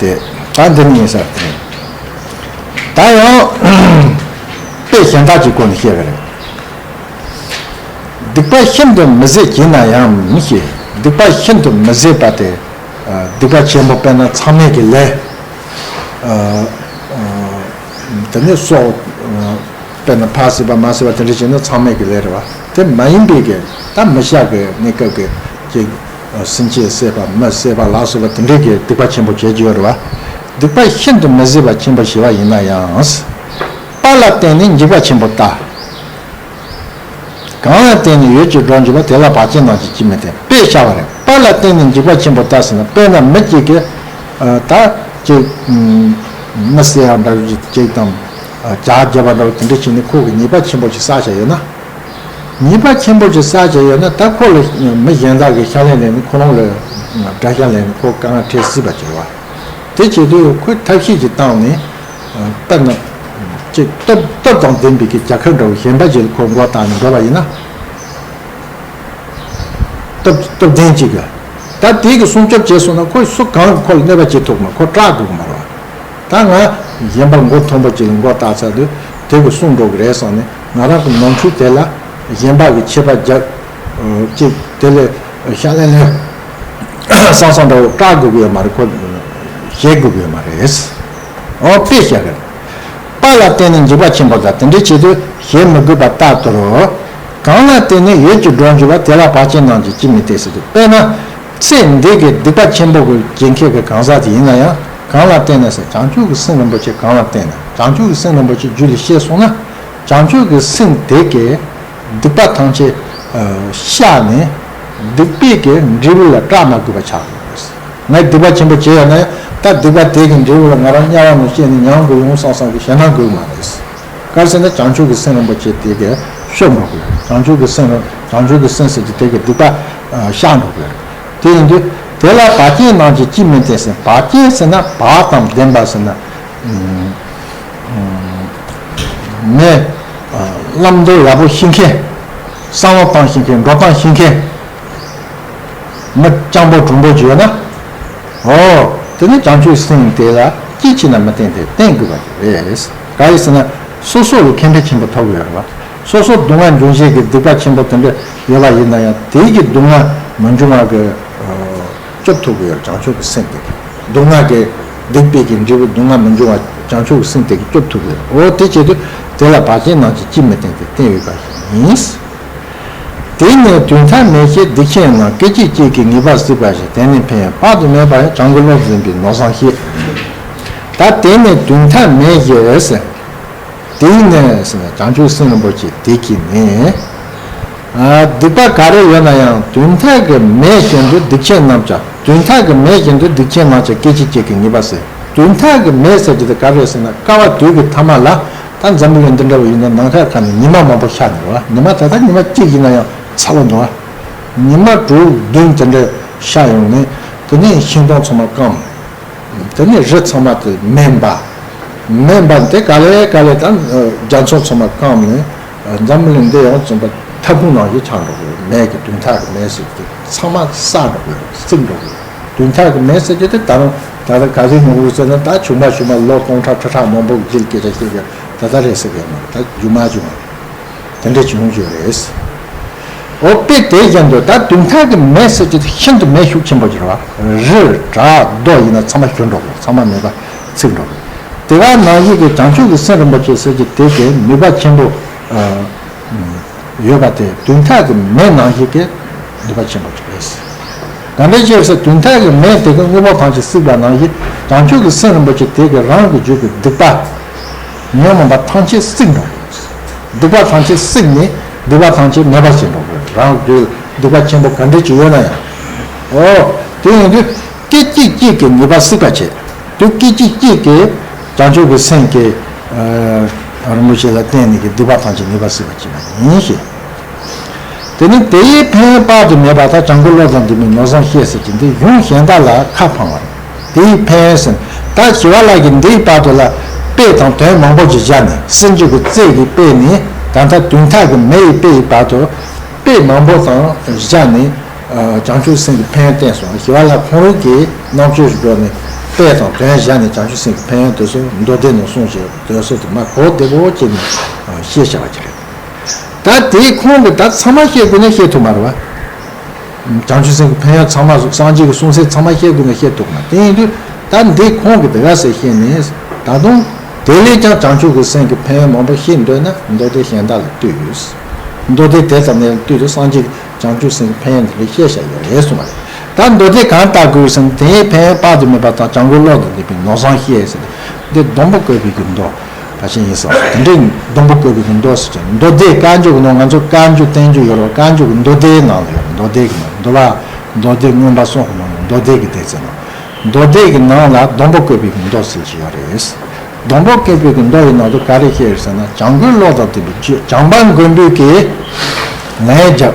སྟེ། ད་འདི་ནི་ཡིན་ས་དེ། ད་ཡང་དཔེ་གཞན་དག་ཅིག་བཀོད་ནས་བཤད་པ་རེད། སྡིག་པ་ཤིན་ཏུ་མི་བཟད་བགྱིས་ན་ཡང་ཞེས། སྡིག་པ་ཤིན་ཏུ་མི་བཟད་པ་དེ། སྡིག་པ་ཆེན་པོ་དཔེར་ན་མཚམས་མེད་ཀྱི་ལས། དེ་ནས་སྲོག་དཔེར་ན་ཕ་བསད་པ་མ་བསད་པ་དེ་འདྲ་བྱས་ན་མཚམས་མེད་ཀྱི་ལས་རེད་བ། དེ་མ་ཡིན་པའི་གི་ད་མི་ཤ་གི་གནས་སྐབས་ཀྱི་ཅིག་སེམས་ཅན་བསད་པ་མི་བསད་པ་ལ་སོགས་པ་དེ་འདྲའི་གི་སྡིག་པ་ཆེན་པོ་བྱེད་རྒྱུ་ཡོད་རེད་བ། སྡིག་པ་ཤིན་ཏུ་མི་བཟད་པ་ཆེན་པོ་ཞེས་པ་ཡིན་ན་ཡང་། དཔའ་ལ་བརྟེན་ནས་འཇིགས་པ་ཆེན་པོ་ལྟ། གང་ལ་བརྟེན་ནས་ཡུལ་གྱི་སྒྲོ་འཇུག་པ། དེ་ལ་བག་ཅན་རྣམས་ཀྱིས་ཅིས་མི་བསྟེན། དཔེ་བྱ་བ་རེད། དཔའ་ལ་བརྟེན་ནས་འཇིགས་པ་ཆེན་པོ་ལྟ་ཟེར་ན། དཔེར་ན་མི་གཅིག་གིས་ད་ཅིག་མི་བསད་ཡ་འདྲ་བོ་ཅིག་དང་། ཇག་བརྒྱབ་པ་འདྲ་བོ་དེ་འདྲ་བྱས་ནས་ཁོ་གིས་ཉེས་པ་ཆེན་པོ་ཅིག་བསགས་བཞག་ཡོད་ན། ཉེས་པ་ཆེན་པོ་ཅིག་བསགས་བཞག་ཡོད་ན། ད་ཁོ་ལ་མི་གཞན་དག་གིས་ཕྱག་ལས་ལེན་ནས་ཁོ་རང་ལ་དགྲ་ཤ་ལེན་ནས་ཁོ་དཀའ་ངལ་འཕྲད་སྲིད་པ་ཅིག་རེད་བ། དེ་བྱེད་དུས་ཁོས་ཐབས་ཤེས་ཅིག་བཏང་ནས། དཔེར་ན། ཅིག་སྟོབས་སྟོབས་དང་ལྡན་པའི་གི་རྒྱལ་ཁབ་འདྲ་བོ་གཞན་པ་ཅིག་ལ་ཁོ་མགོ་བཏགས་ནས་འགྲོ་བ་ཡིན་ན། སྟོབས་སྟོབས་ལྡན་ཅིག་གིས། ད་དེ་གི་སྲུང་སྐྱོབ་བྱས་སོང་ན་ཁོས་སུ་གང་གིས་ཁོ་ལ་གནོད་པ་བྱེད་ཐུབ་མ། ཁོ་སྐྲག་དགོས་ཀྱི་མ་རེད་བ། ད་ང་གཞན་པ་མགོ་མཐོན་པོ་ཅིག་ལ་མགོ་བཏགས་ཚར་དུས་དེ་གིས་སྲུང་འགྲོ་གི་རེད་བསམ་ནས། ང་རང་གི་ནོར་འཁྲུལ་དེ་ལ་གཞན་པ་གིས་ཆད་པ་རྒྱག་ཅིག་དེ་ལས་ཤ་ལན་ལན་བསམ་བསམ་འདྲ་བོ་སྐྲག་དགོས་ཀྱི་ཡོད་མ་རེད། ཁོ་བཞེད་དགོས་ཀྱི་ཡོད་མ་རེད། འོ་དཔེ་བཤད་གི་རེད། དཔའ་ལ་བརྟེན་ནས་འཇིགས་པ་ཆེན་པོ་ལྟ། དེ་འདྲའི་བྱེད་དུས་ཞེ་མི་དགོས་པ་ལྟར་དུ་རོ། གང་ལ་བརྟེན་ནས་ཡུལ་གྱི་སྒྲོ་འཇུག་པ། དེ་ལ་བག་ཅན་རྣམས་ཀྱིས་ཅིས་མི་བསྟེན་ཟེར་དུས། དཔེར་ན། ཚེ་འདི་གི་སྡིག་པ་ཆེན་པོ་གི་བྱེད་མཁན་གྱི་གང་ཟག་དེ་ཡིན་ན་ཡང་། གང་ལ་བརྟེན་ནས་ཟེར། བྱང་ཆུབ་ཀྱི་སེམས་རིན་པོ་ཆེ་གང་ལ་བརྟེན་ནས། བྱང་ཆུབ་ཀྱི་སེམས་རིན་པོ་ཆེ་རྒྱུད་ལ་སྐྱེས་སོང་ན། བྱང་ཆུབ་ཀྱི་སེམས་དེ་གིས་སྡིག་པ་ཐམས་ཅད་བཤགས་ནས། སྡིག་པའི་གི་འབྲས་བུ་ལ་སྐྲག་མ་དགོས་པ་ཆགས་ཡོང་གི་རེད། ངས་སྡིག་པ་ཆེན་པོ་བྱས་ཡོད་ན་ཡང་། ད་སྡིག་པ་དེ་གི་འབྲས་བུ་ལ་ང་རང་དམྱལ་བ་ནང་སྐྱེས་ནས་མྱང་དགོས་ཡོང་བསམ་བསམ་གི་ཞེད་སྣང་དགོས་མ་རེད། ག་རེ་ཟེར་ན། བྱང་ཆུབ་ཀྱི་སེམས་རིན་པོ་ཆེ་དེ་གིས་སྐྱོབ་འགྲོ་གི་རེད། བྱང་ཆུབ་ཀྱི་སེམས་རིན། བྱང་ཆུབ་ཀྱི་སེམས་ཟེར་གྱི་དེ་གིས་སྡིག་པ་བཤགས་འགྲོ་གི་རེད། དེ་ཡིན་དུས་དེ་ལ་བག་ཅན་རྣམས་ཀྱིས་ཅིས་མི་བསྟེན་ཟེར། བག་ཅན་ཟེར་ན་བག་དང་ལྡན་པ་ཟེར་ན། མི་བླང་དོར་ཡག་པོ་ཤེས་མཁན། བསམ་བློ་བཏང་ཤེས་མཁན། འགྲོ་སྟངས་ཤེས་མཁན། མི་སྤྱང་པོ་གྲུང་པོ་ཅིག་ཡོད་ན། འོ། དེ་ནི་བྱང་ཆུབ་སེམས་དེ་ལ་ཅི་བྱས་ན་མི་བརྟེན་ཏེ་བརྟེན་དགོས་པ་རེད། ག་རེ་ཟེར་ན། སོ་སོ་ལ་ཁེ་ཕན་ཆེན་པོ་ཐོབ་ཡོད་རེད་བ། སོ་སོ་སྡུག་བསྔལ་འབྱུང་བྱེད་ཀྱི་སྡིག་པ་ཆེན་པོ་དེ་འདྲ་ཡོད་པ་ཡིན་ན་ཡང་། དེའི་གི་སྡུག་བསྔལ་མི་འབྱུང་བ་གི་སྐྱོབ་ཐུབ་ཀྱི་ཡོད་རེད། བྱང་ཆུབ་ཀྱི་སེམས་དེ་གིས། སྡུག་བསྔལ་གྱི་སྡིག་པའི་གི་འབྲས་བུ་སྡུག་བསྔལ་མི་འབྱུང་བ་བྱང་ཆུབ་ཀྱི་སེམས་དེ་གིས་སྐྱོབ་ཐུབ་ཀྱི་ཡོད་རེད། འོ་དེ་བྱེད་དུས་དེ་ལ་བག་ཅན་རྣམས་ཀྱིས་ཅིས་མི་བསྟེན་ཏེ་བསྟེན་ཡོད་པ་ཡིན། དེ་ནས་དུས་མཐའ་མེད་ཞིང་སྡིག་ཆེན་རྣམས། སྐད་ཅིག་གཅིག་གིས་ངེས་པར་གཟིགས་པ་ཞིག་དེ་ནི་ཕན་ཡོན་དཔག་ཏུ་མེད་པ་ཡང་། བྱང་གི་བློ་འཛིན་པས་མནོ་བསམ་བསྐྱེད། ད་དེ་ནས་དུས་མཐའ་མེད་ཞིང་ཟེར། དེ་ནས་ཟེར་ན་བྱང་ཆུབ་སེམས་རིན་པོ་ཆེ་དེ་གིས་ནི། སྡིག་པ་ག་རེ་ཡོད་ན་ཡང་དུས་མཐའ་གི་མེད་བཞིན་དུ་སྡིག་ཆེན་རྣམས་ཀྱང་། དུས་མཐའ་གི་མེད་བཞིན་དུ་སྡིག་ཆེན་རྣམས་ཀྱང་སྐད་ཅིག་གཅིག་གིས་ངེས་པར་གཟིགས། དུས་མཐའ་གི་མེད་ཟེར་གྱི་དེ་ག་རེ་ཟེར་ན། སྐལ་བ་དུས་ཀྱི་ཐ་མ་ལ། ད་འཛམ་བུ་གླིང་འདི་འདྲ་བོ་ཡིན་ན་ནམ་མཁའ་ཁ་ནས་ཉི་མ་མང་པོ་ཤར་ནས་རེད་བ། ཉི་མ་ད་ལྟ་ཉི་མ་གཅིག་ཡིན་ན་ཡང་ཚ་བོ་འདུག་བ། ཉི་མ་དྲུག་བདུན་དེ་འདྲ་ཤར་ཡོང་ནས། དེ་ནས་ཤིང་སྡོང་ཚང་མ་སྐམ། དེ་ནས་རི་ཚང་མ་དེ་མེ་འབར། མེ་འབར་དེ་ག་ལེ་ག་ལེ་ད་རྒྱ་མཚོ་ཚང་མ་སྐམ་ནས། འཛམ་བུ་གླིང་འདི་ཡང་ཚང་མ་ཐབ་ཁུང་ནང་བཞིན་ཆགས་འགྲོ་གི་རེད། མེ་གི་དུས་མཐའ་གི་མེ་ཟེར་གྱི་ཚང་མ་བསྲེགས་འགྲོ་གི་རེད། བསྲེགས་འགྲོ་གི་རེད། དུས་མཐའ་གི་མེ་ཟེར་གྱི་དེ་ད་རུང་ད་ལྟ་ག་ཚོད་ཡོང་གི་རེད་ཟེར་ན། ད་བྱུང་མ་བྱུང་མ་ལོ་སྟོང་ཕྲག་ཁྲི་ཕྲག་མང་པོ་གི་རྗེས་སྐད་ཆ་བཤད་ཀྱི་ད་ལྟ་རེད་ཟེར་གི་ཡོད་མ་རེད། ད་རྒྱུ་མ་བྱུང་བ་དེ་འདྲ་བྱུང་ཡོད་རེད། འོ་དཔེ་དེ་བཞིན་དུ་ད་དུས་མཐའ་གི་མེ་ཟེར་གྱི་དེ་ཤིན་ཏུ་མེ་ཤུགས་ཆེན་པོ་གྱུར་བ། རི་བྲག་རྡོ་ཡིན་ན་ཚང་མ་ཞུ་འགྲོ་གི། ཚང་མ་མེད་པ་ཚིག་འགྲོ་གི། དེ་ག་ནང་བཞིན་གྱི་བྱང་ཆུབ་ཀྱི་སེམས་རིན་པོ་ཆེ་ཟེར་གྱི་དེ་གི་ནུས་པ་ཆེན་པོ་ཡོད་པ་དེ་དུས་མཐའ་གི་མེ་ནང་བཞིན་གྱི་ནུས་པ་ཆེན་པོ་ཅིག་རེད། ག་འདྲ་ཅེས་ཟེར། དུས་མཐའ་གི་མེ་དེ་གིས་དངོས་པོ་ཐམས་ཅད་བསྲེགས་པ་ནང་བཞིན། བྱང་ཆུབ་ཀྱི་སེམས་རིན་པོ་ཆེ་དེ་གིས་རང་གི་རྒྱུད་ཀྱི་སྡིག་པ་ཉོན་མོངས་པ་ཐམས་ཅད་བསྲེགས་འགྲོ་གི། སྡིག་པ་ཐམས་ཅད་བསྲེགས་ནས་སྡིག་པ་ཐམས་ཅད་མེད་པར་བྱེད་འགྲོ་གི། རང་གི་རྒྱུད་སྡིག་པ་ཆེན་པོ་ག་འདྲ་ཅིག་ཡོད་ན་ཡང་། འོ། དེ་ཡིན་དུས་སྐད་ཅིག་གཅིག་གིས་ངེས་པར་གཟིགས་པར་བྱེད། དུས་སྐད་ཅིག་གཅིག་གིས་བྱང་ཆུབ་ཀྱི་སེམས་ཀྱི་རིན་པོ་ཆེ་ལ་བརྟེན་ནས་ཀྱི་སྡིག་པ་ཐམས་ཅད་ངེས་པར་གཟིགས་པར་བྱེད་པ་ཡིན་ཞེས། དེ་ནི་དེ་ཡི་ཕན་ཡོན་དཔག་ཏུ་མེད་པ་དག། བྱང་གི་བློ་དང་ལྡན་པས་མནོ་བསམ་བསྐྱེད་ཟེར་གྱི་འདི་གཞུང་གཞན་དག་ལ་ཁ་འཕངས་པ་རེད། དེ་ཡི་ཕན་ཡོན་ཟེར། ད་ཞི་བ་ལྷ་གིས་འདིའི་བར་དུ་ལ་དཔེ་དང་དོན་མང་པོ་ཞིག་བཞག་ནས། སེམས་བསྐྱེད་ཀྱི་རྩེ་གི་དཔེ་ནས་ད་ལྟ་དུས་མཐའ་གི་མེ་ཡི་དཔེ་ཡི་བར་དུ་དཔེ་མང་པོ་དང་བཞག་ནས། བྱང་ཆུབ་སེམས་ཀྱི་ཕན་ཡོན་བསྟན་སོང་། ཞི་བ་ལྷ་ཁོང་རང་གིས་རྣམ་དཔྱོད་ཞིག་འགྲོ་ནས་དཔེ་དང་དོན་བཞག་ནས་བྱང་ཆུབ་སེམས་ཀྱི་ཕན་ཡོན་དེ་ཚོ་མདོ་སྡེ་ནང་གསུངས་ཤིང་དོན་སོགས་དུ་མ་གོ་བདེ་པོ་བྱས་ནས་ཤེས་བྱ་བ་ཅིག་རེད། ད་དེའི་ཁོང་གི་ད་ཚང་མ་བཤད་དགོས་ན་བཤད་ཐུབ་མ་རེད་བ། བྱང་ཆུབ་སེམས་ཀྱི་ཕན་ཡོན་ཚང་མ་སངས་རྒྱས་ཀྱི་གསུང་ཚད་ཚང་མ་བཤད་དགོས་ན་བཤད་ཐུབ་མ་དེ་ཡིན་དུས། ད་འདི་ཁོང་གི་དེ་ག་ཟེར་བཤད་ནས་ད་དུང་དེ་ལས་ཀྱང་བྱང་ཆུབ་ཀྱི་སེམས་ཀྱི་ཕན་ཡོན་མང་པོ་ཤེས་འདོད་ན་མདོ་སྡེ་གཞན་དག་ལ་ལྟོས་ཡོད། མདོ་སྡེ་དེ་ཙམ་ནས་ལྟོས་དུས་སངས་རྒྱས་བྱང་ཆུབ་སེམས་ཀྱི་ཕན་ཡོན་དེ་ལས་བཤད་བཞག་ཡོད་རེད་གསུངས་པ་རེད། ད་མདོ་སྡེ་གང་ལྟ་དགོས་ཟེར་ན་དེའི་ཕན་ཡོན་དཔག་ཏུ་མེད་པ་དང་བྱམས་མགོན་བློ་དང་ལྡན་པའི་ནོར་བཟང་བཤད་ཟེར་ནས་འདི་སྡོང་པོ་བཀོད་པའི་གི་མདོ་ཕལ་ཆེར་ཡིན་ས་རེད། དེ་འདྲའི་སྡོང་པོ་བཀོད་པའི་གི་མདོ་ཟེར་ཀྱང་མདོ་སྡེ་བཀའ་འགྱུར་གྱི་ནང་ང་ཚོ་བཀའ་འགྱུར་བསྟན་འགྱུར་ཡོད་རེད། བཀའ་འགྱུར་གྱི་མདོ་སྡེའི་ནང་ལ་ཡོད་རེད། མདོ་སྡེ་གི་ནང་འདུལ་བ་མདོ་སྡེ་མངོན་པ་གསུམ་གྱི་ནང་ལ་མདོ་སྡེ་གི་སྡེ་ཚན་ནང་མདོ་སྡེ་གི་ནང་ལ་སྡོང་པོ་བཀོད་པའི་གི་མདོ་ཟེར་གྱི་ཡོད་རེད། སྡོང་པོ་བཀོད་པའི་གི་མདོ་ཡི་ནང་དུ་ག་རེ་བཤད་ཡོད་ཟེར་ན་བྱམས་མགོན་བློ་དང་ལྡན་པའི་ཆོས་བྱམས་པ་མགོན་པོའི་གི་ལན་རྒྱབ།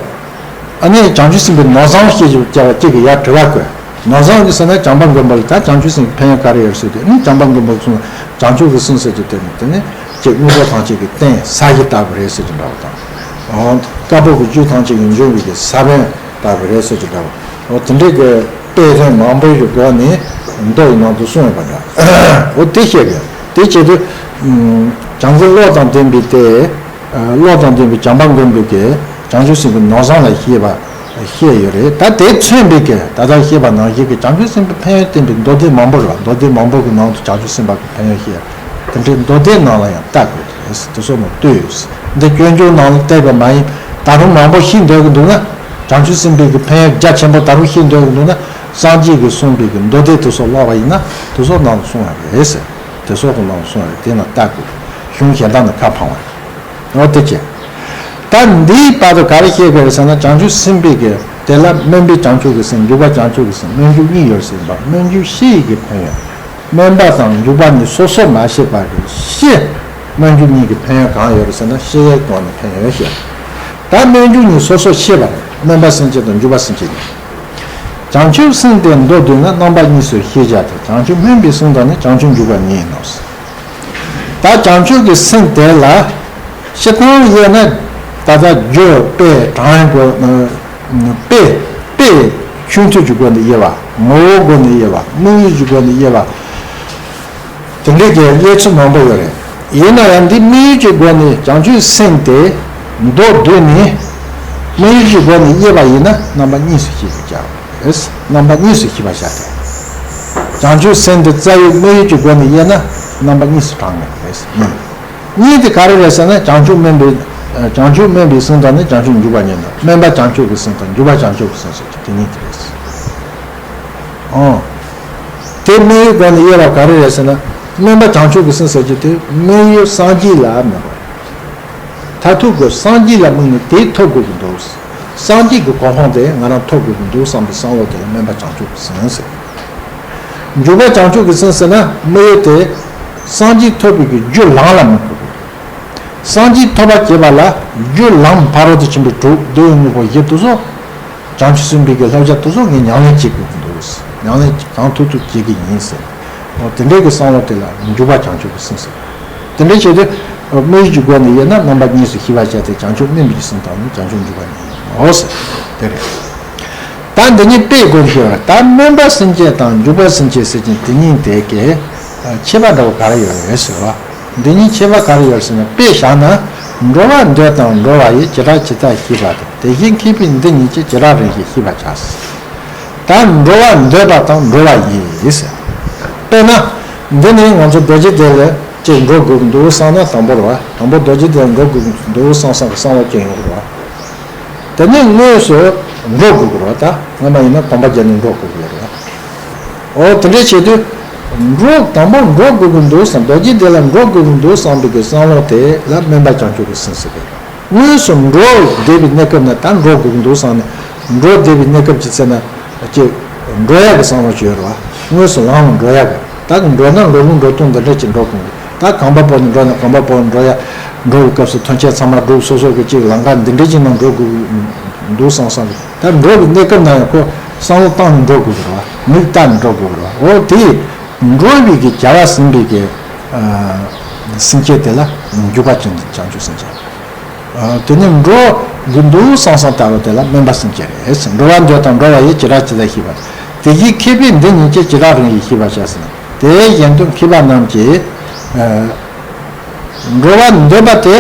ཨ་ནི་བྱང་ཆུབ་སེམས་དཔའི་ནོར་བཟང་བཤད་རྒྱུ་བྱ་བ་གཅིག་གི་ཡར་དྲི་བ་བཀོད། ནོར་བཟང་གི་ཟེར་ན་བྱམས་པ་མགོན་པོ་ལ་ད་བྱང་ཆུབ་སེམས་ཀྱི་ཕན་ཡོན་ག་རེ་ཡོད་ཟེར་དུས་ནི་བྱམས་པ་མགོན་པོ་གསུངས། བྱང་ཆུབ་ཀྱི་སེམས་ཟེར་རྒྱུ་དེ་ནི་དེ་ནི་ཅིག་དངོས་པོ་ཐམས་ཅད་ཀྱི་རྟེན་ས་གཞི་ལྟ་བུ་རེད་ཟེར་གྱི་འདྲ་བ་དང་། དཀར་པོ་གི་རྒྱུ་ཐམས་ཅད་ཀྱི་འབྱུང་བའི་གི་ས་བོན་ལྟ་བུ་རེད་ཟེར་གྱི་འདྲ་བ། འོ་དེ་འདྲའི་གི་དཔེ་དོན་མང་པོའི་གི་སྒོ་ནས་མདོ་ཡི་ནང་དུ་གསུངས་ཡོད་པ་འདྲ། འོ་དེ་བཤད་དགོས། དེ་བྱེད་དུས་བྱམས་མགོན་བློ་དང་ལྡན་པའི་དེ། བློ་དང་ལྡན་པའི་བྱམས་པ་མགོན་པོས་ཀྱི་བྱང་ཆུབ་སེམས་ཀྱི་ནོར་བཟང་ལ་བཤད་པ་བཤད་ཡོད་རེད། ད་དེ་མཚོན་པའི་གི་ད་ལྟ་བཤད་པ་ནང་བཞིན་གྱི་བྱང་ཆུབ་སེམས་དཔའི་ཕན་ཡོན་བསྟན་པའི་མདོ་སྡེ་མང་པོ་རེད་བ། མདོ་སྡེ་མང་པོ་གི་ནང་དུ་བྱང་ཆུབ་སེམས་དཔའ་གི་ཕན་ཡོན་བཤད། དེ་འདྲའི་མདོ་སྡེ་ནང་ལ་ཡང་ལྟ་དགོས་རེད། དེ་སོགས་ནང་ལྟོས་ཡོད། འདི་སྤྱོད་འཇུག་ནང་ལ་བལྟས་པ་མ་ཡིན། ད་རུང་མང་པོ་ཤེས་འདོད་ཀྱི་འདུག་ན། བྱང་ཆུབ་སེམས་དཔའི་གི་ཕན་ཡོན་རྒྱ་ཆེན་པོ་ད་རུང་ཤེས་འདོད་ཀྱི་འདུག་ན། སངས་རྒྱས་ཀྱིས་གསུངས་པའི་གི་མདོ་སྡེ་དེ་སོགས་ཀློག་པ་ཡིན་ན་དེ་སོགས་ནང་དུ་གསུངས་པ་རེད་ཟེར། དེ་སོགས་ཀྱི་ནང་དུ་གསུངས་པ་རེད། དེ་ནང་ལྟ་དགོས། གཞུང་གཞན་དག་ནས་ཁ་འཕངས་པ་རེད། འོ་དེ་བྱས། ད་འདིའི་བར་དུ་ག་རེ་བཤད་དགོས་རེད་ཟེར་ན་བྱང་ཆུབ་སེམས་དཔའི་གི་དེ་ལ་སྨོན་པའི་བྱང་ཆུབ་ཀྱི་སེམས། འཇུག་པ་བྱང་ཆུབ་ཀྱི་སེམས། སྨོན་འཇུག་གཉིས་ཡོད་ཟེར་བ། སྨོན་འཇུག་བཞི་ཡི་གི་ཕན་ཡོན། སྨོན་པ་དང་འཇུག་པ་གཉིས་སོ་སོར་མ་ཕྱེ་བར་གྱི་ཕྱི། སྨོན་འཇུག་གཉིས་ཀྱི་ཕན་ཡོན་གང་ཡོད་རེད་ཟེར་ན་ཕྱི་ཡི་སྒོ་ནས་ཕན་ཡོན་བཤད། ད་སྨོན་འཇུག་གཉིས་སོ་སོར་ཕྱེ་བ་རེད། སྨོན་པ་སེམས་བསྐྱེད་དང་འཇུག་པ་སེམས་བསྐྱེད་གཉིས། བྱང་ཆུབ་སེམས་དེ་མདོར་བསྡུས་ན་རྣམ་པ་གཉིས་སུ་ཤེས་བྱ་སྟེ། བྱང་ཆུབ་སྨོན་པའི་གསུང་དང་ནི་བྱང་ཆུབ་འཇུག་པ་ཉིད་ཡིན་ནོ། ད་བྱང་ཆུབ་ཀྱི་སེམས་དེ་ལ་སྤྱིར་བཏང་དབྱེ་ན་ད་ལྟ་རྒྱུ་དཔེ་གྲངས་ཀྱི་དཔེ་དཔེ་ཆོས་མཐུན་གྱི་སྒོ་ནས་དབྱེ་བ། ངོ་བོའི་སྒོ་ནས་དབྱེ་བ། དམིགས་ཡུལ་གྱི་སྒོ་ནས་དབྱེ་བ། དེ་འདྲའི་གི་དབྱེ་ཚུལ་མང་པོ་ཡོད་རེད། ཡིན་ན་ཡང་འདི་དམིགས་ཡུལ་གྱི་སྒོ་ནས་བྱང་ཆུབ་སེམས་དེ་མདོར་བསྡུས་ནས་དམིགས་ཡུལ་གྱི་སྒོ་ནས་དབྱེ་བ་ཡིན་ན་རྣམ་པ་གཉིས་སུ་ཤེས་པར་བྱའོ། རྣམ་པ་གཉིས་སུ་ཤེས་པར་བྱ་སྟེ། བྱང་ཆུབ་སེམས་དེ་རྩ་བའི་དམིགས་ཡུལ་གྱི་སྒོ་ནས་དབྱེ་ན་རྣམ་པ་གཉིས་སུ་གྲངས་ངེས་རེད། གཉིས། གཉིས་དེ་ག་རེ་རེད་ཟེར་ན་བྱང་ཆུབ་སྨོན་པའི་བྱང་ཆུབ་སྨོན་པའི་གསུང་དང་ནི་བྱང་ཆུབ་འཇུག་པ་ཉིད་དང་། སྨོན་པ་བྱང་ཆུབ་ཀྱི་སེམས་དང་འཇུག་པ་བྱང་ཆུབ་ཀྱི་སེམས་ཟེར་གྱི་དེ་གཉིས་དེ་རེད། ཨང་། དེ་དམིགས་ཡུལ་སྒོ་ནས་དབྱེ་བ་ག་རེ་རེད་ཟེར་ན། སྨོན་པ་བྱང་ཆུབ་ཀྱི་སེམས་ཟེར་གྱི་དེ་དམིགས་ཡུལ་སངས་རྒྱས་ལ་སྨོན་པ་རེད། མཐར་ཐུག་གི་སངས་རྒྱས་ལ་དམིགས་ནས་དེ་ཐོབ་དགོས་ཀྱི་འདུག། སངས་རྒྱས་ཀྱི་གོ་འཕང་དེ་ང་རང་ཐོབ་དགོས་ཀྱི་འདུག་བསམ་པའི་བསམ་བློ་དེ་ལ་སྨོན་པ་བྱང་ཆུབ་ཀྱི་སེམས་ཟེར། འཇུག་པ་བྱང་ཆུབ་ཀྱི་སེམས་ཟེར་ན་དམིགས་ཡུལ་དེ་སངས་རྒྱས་ཐོབ་པའི་གི་རྒྱུ་ལམ་ལ་དམིགས་དགོས་ཀྱི། སངས་རྒྱས་ཐོབ་པར་བྱེད་པ་ལ་རྒྱུ་ལམ་ཕ་རོལ་ཏུ་ཕྱིན་པའི་དྲུག་འདོད་ཡོན་དངོས་པོ་བཞི་དེ་ཚོ། བྱང་ཆུབ་སེམས་དཔའི་གི་བསླབ་བྱ་དེ་ཚོ་ངས་ཉམས་ལེན་བྱེད་དགོས་ཀྱི་འདུག། ཉམས་ལེན་གང་ཐུབ་ཐུབ་བྱེད་ཀྱི་ཡིན་ཟེར། འོ་དེ་འདྲའི་གི་བསམ་བློ་དེ་ལ་འཇུག་པ་བྱང་ཆུབ་ཀྱི་སེམས་ཟེར། དེ་འདྲའི་བྱེད་དུས་དམིགས་ཡུལ་གྱི་སྒོ་ནས་དབྱེ་ན་རྣམ་པ་གཉིས་སུ་ཤེས་པར་བྱ་སྟེ་བྱང་ཆུབ་སྨོན་པའི་སེམས་དང་ནི་བྱང་ཆུབ་འཇུག་པ་ཉིད་ཡིན་ནོ་ཟེར། དེ་རེད། ད་འདི་གཉིས་དཔེའི་སྒོ་ནས་ཤེས་པར། ད་སྨོན་པ་སེམས་བསྐྱེད་དང་འཇུག་པ་སེམས་བསྐྱེད་ཟེར་གྱིན་དེ་གཉིས་དེ་གི་ཁྱད་པར་འདྲ་བོ་ག་རེ་ཡོད་རེད་ཟེར་བ། འདི་གཉིས་ཁྱད་པར་ག་རེ་ཡོད་ཟེར་ན། དཔེ་བཞག་ན། འགྲོ་བ་འདོད་དང་འགྲོ་བ་ཡི། བྱེ་བྲག་ཇི་ལྟར་ཤེས་པ་དང་། དེ་བཞིན་མཁས་པས་འདི་གཉིས་ཀྱི། བྱེ་བྲག་རིམ་བཞིན་ཤེས་པར་བྱ། ད་འགྲོ་བ་འདོད་པ་དང་འགྲོ་བ་ཡི་ཟེར། དཔེར་ན། འདི་ནི་ང་ཚོ་རྡོ་རྗེ་གདན་ལ་ཅིག་འགྲོ་དགོས་ཀྱི་འདུག་བསམ་ན་དང་པོ་རེད་བ། དང་པོ་རྡོ་རྗེ་གདན་ལ་འགྲོ་དགོས་ཀྱི་འདུག་བསམ་བསམ་གྱི་བསམ་བློ་སྐྱེ་ཡོང་གི་རེད་བ། དེ་ནས་དངོས་སུ་འགྲོ་དགོས་ཀྱི་རེད་བ། ད་སྔ་མ་ཡིན་ན་གོམ་པ་བརྒྱབ་ནས་འགྲོ་དགོས་ཀྱི་ཡོད་རེད་བ། འོ་དེ་འདྲ་བྱེད་དུས། འགྲོ་དང་པོ་འགྲོ་དགོས་ཀྱི་འདུག་བསམ། རྡོ་རྗེ་གདན་ལ་འགྲོ་དགོས་ཀྱི་འདུག་བསམ་པའི་གི་བསམ་བློ་དེ་ལ་སྨོན་པ་བྱང་ཆུབ་ཀྱི་སེམས་ཟེར་གི་རེད། དངོས་སུ་འགྲོ་བསྡད་པའི་གནས་སྐབས་ན་ད་འགྲོ་དགོས་ཀྱི་འདུག་བསམ་ནས་འགྲོ་བསྡད་པའི་གནས་སྐབས་ཅིག་ཚེ་ན་ཅིག་འགྲོ་ཡག་གི་བསམ་བློ་ཅིག་ཡོད་རེད་བ། དངོས་སུ་ལམ་ལ་འགྲོ་ཡག་གི། ད་འགྲོ་ན་འགྲོ་ལུགས་འགྲོ་སྟངས་འདི་འདྲ་ཅིག་འགྲོ་དགོས་ཀྱི། ད་གོམ་པ་སྤོ་ནས་འགྲོ་ན་གོམ་པ་སྤོ་ནས་འགྲོ་ཡག། འགྲོ་བའི་སྐབས་སུ་ཐོན་སྐྱེད་ཚང་མ་སྒྲུབ་སོ་སོ་གི་ཅིག་ལམ་ཁ་འདི་འདྲ་ཅིག་ནང་འགྲོ་དགོས་ཀྱི་འདུག་བསམ་བསམ་གི། ད་འགྲོ་བའི་གནས་སྐབས་ན་ཡང་ཁོ་བསམ་བློ་བཏང་ནས་འགྲོ་དགོས་ཀྱི་རེད་བ། མིག་ལྟ་ནས་འགྲོ་དགོས་ཀྱི་རེད་བ། འོ་དེ་འགྲོ་བའི་གི་བྱ་བ་ཟིན་པའི་གི་སེམས་བསྐྱེད་དེ་ལ་འཇུག་པ་ཅན་བྱང་ཆུབ་སེམས་བསྐྱེད། དེ་ནས་འགྲོ་གི་འདུག་བསམ་བསམ་ལྟ་བུ་དེ་ལ་སྨོན་པ་སེམས་བསྐྱེད་རེད། འགྲོ་བ་འདོད་དང་འགྲོ་བ་ཡི། བྱེ་བྲག་ཇི་ལྟར་ཤེས་པ། དེ་བཞིན་མཁས་པས་འདི་གཉིས་ཀྱི། བྱེ་བྲག་རིམ་བཞིན་ཤེས་པར་བྱ་ཟེར་ན། དེ་བཞིན་དུ་མཁས་པ་རྣམས་ཀྱིས། འགྲོ་བ་འདོད་པ་དེ།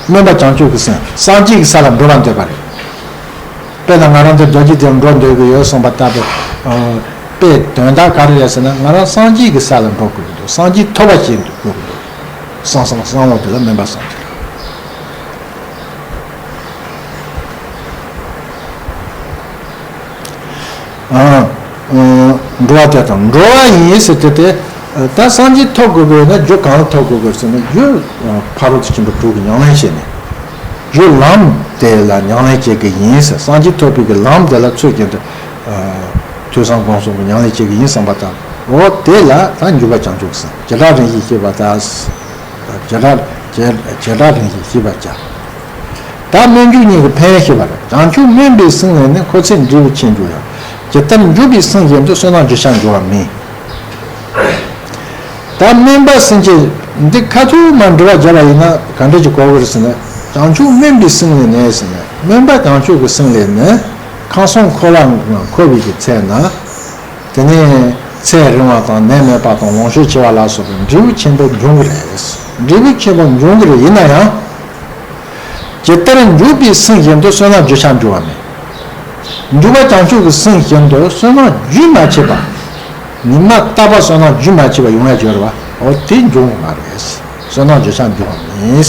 སྨོན་པ་བྱང་ཆུབ་ཀྱི་སེམས་སངས་རྒྱས་ཀྱི་ས་ལ་འགྲོ་བར་འདོད་པ་རེད། དཔེར་ན་ང་རང་འདིར་རྡོ་རྗེ་གདན་འགྲོ་འདོད་ཀྱི་ཡོད་གསུངས་པ་ལྟ་བུ། དཔེ་དོན་དག་ག་རེ་རེད་ཟེར་ན། ང་རང་སངས་རྒྱས་ཀྱི་ས་ལ་འགྲོ་དགོས་ཀྱི་འདུག་སངས་རྒྱས་ཐོབ་པ་བྱེད་དགོས་ཀྱི་འདུག་བསམ་བསམ་བསམ་བློ་དེ་ལ་སྨོན་པ་བསམ་གྱི་རེད། འགྲོ་བ་དེ་དང་འགྲོ་བ་ཡིན་ཟེར་དེ་དེ། ད་སངས་རྒྱས་ཐོབ་དགོས་དགོས་ན་རྒྱུ་གང་ལ་ཐོབ་དགོས་དགོས་ཟེར་ན། རྒྱུ་ཕ་རོལ་ཏུ་ཕྱིན་པ་དྲུག་གི་ཉམས་ལེན་བྱས་ནས། རྒྱུ་ལམ་དེ་ལ་ཉམས་ལེན་བྱེད་ཀྱི་ཡིན་ཟེར། སངས་རྒྱས་ཐོབ་པའི་གི་ལམ་དེ་ལ་ཚུལ་བཞིན་དུ་ཐོས་བསམ་སྒོམ་གསུམ་གྱི་ཉམས་ལེན་བྱེད་ཀྱི་ཡིན་བསམ་པ་དང་། འོ་དེ་ལ་ད་འཇུག་པ་བྱང་ཆུབ་ཀྱི་སེམས། བྱེ་བྲག་རིམ་བཞིན་ཤེས་པར་བྱ། བྱེ་བྲག་བྱེ་བྱེ་བྲག་རིམ་བཞིན་ཤེས་པར་བྱ། ད་སྨོན་འཇུག་གཉིས་ཀྱི་ཕན་ཡོན་ཤེས་པ་རེད། བྱང་ཆུབ་སྨོན་པའི་སེམས་ལས་ནི། འཁོར་ཚེ་འབྲས་བུ་ཆེར་འབྱུང་ཡང་། ཇི་ལྟར་འཇུག་པའི་སེམས་བཞིན་དུ། བསོད་ནམས་རྒྱུ་ཆར་འབྱུང་བ་མིན། ད་སྨོན་པ་སེམས་བསྐྱེད་འདི་ཁ་ཐུག་མར་འགྲེལ་བ་བརྒྱབ་པ་ཡིན་ན་ག་འདྲ་ཅིག་གོ་དགོས་རེད་ཟེར་ན། བྱང་ཆུབ་སྨོན་པའི་སེམས་ལས་ནི་ཟེར་ན། སྨོན་པ་བྱང་ཆུབ་ཀྱི་སེམས་ལས་ནི། ཁམས་གསུམ་འཁོར་བའི་ནང་འཁོར་བའི་གི་ཚེ་ན། དེ་ནས་ཚེ་རིང་བ་དང་ནད་མེད་པ་དང་ལོངས་སྤྱོད་ཆེ་བ་ལ་སོགས་པའི་འབྲས་བུ་ཆེན་པོ་འབྱུང་གི་རེད། འབྲས་བུ་ཆེན་པོ་འབྱུང་གི་རེད། ཡིན་ན་ཡང་། ཇི་ལྟར་འཇུག་པའི་སེམས་བཞིན་དུ། བསོད་ནམས་རྒྱུ་ཆར་འབྱུང་བ་མིན། འཇུག་པ་བྱང་ཆུབ་ཀྱི་སེམས་བཞིན་དུ་བསོད་ནམས་རྒྱུན་མ་ཆད་པ། ཉི་མ་རྟག་པར་བསོད་ནམས་རྒྱུན་མ་ཆད་པ་ཡོང་ཡ་ཡོད་རེད་བ། འོ་དེ་འབྱུང་བ་མ་རེད། བསོད་ནམས་རྒྱུ་ཆར་འབྱུང་བ་མིན།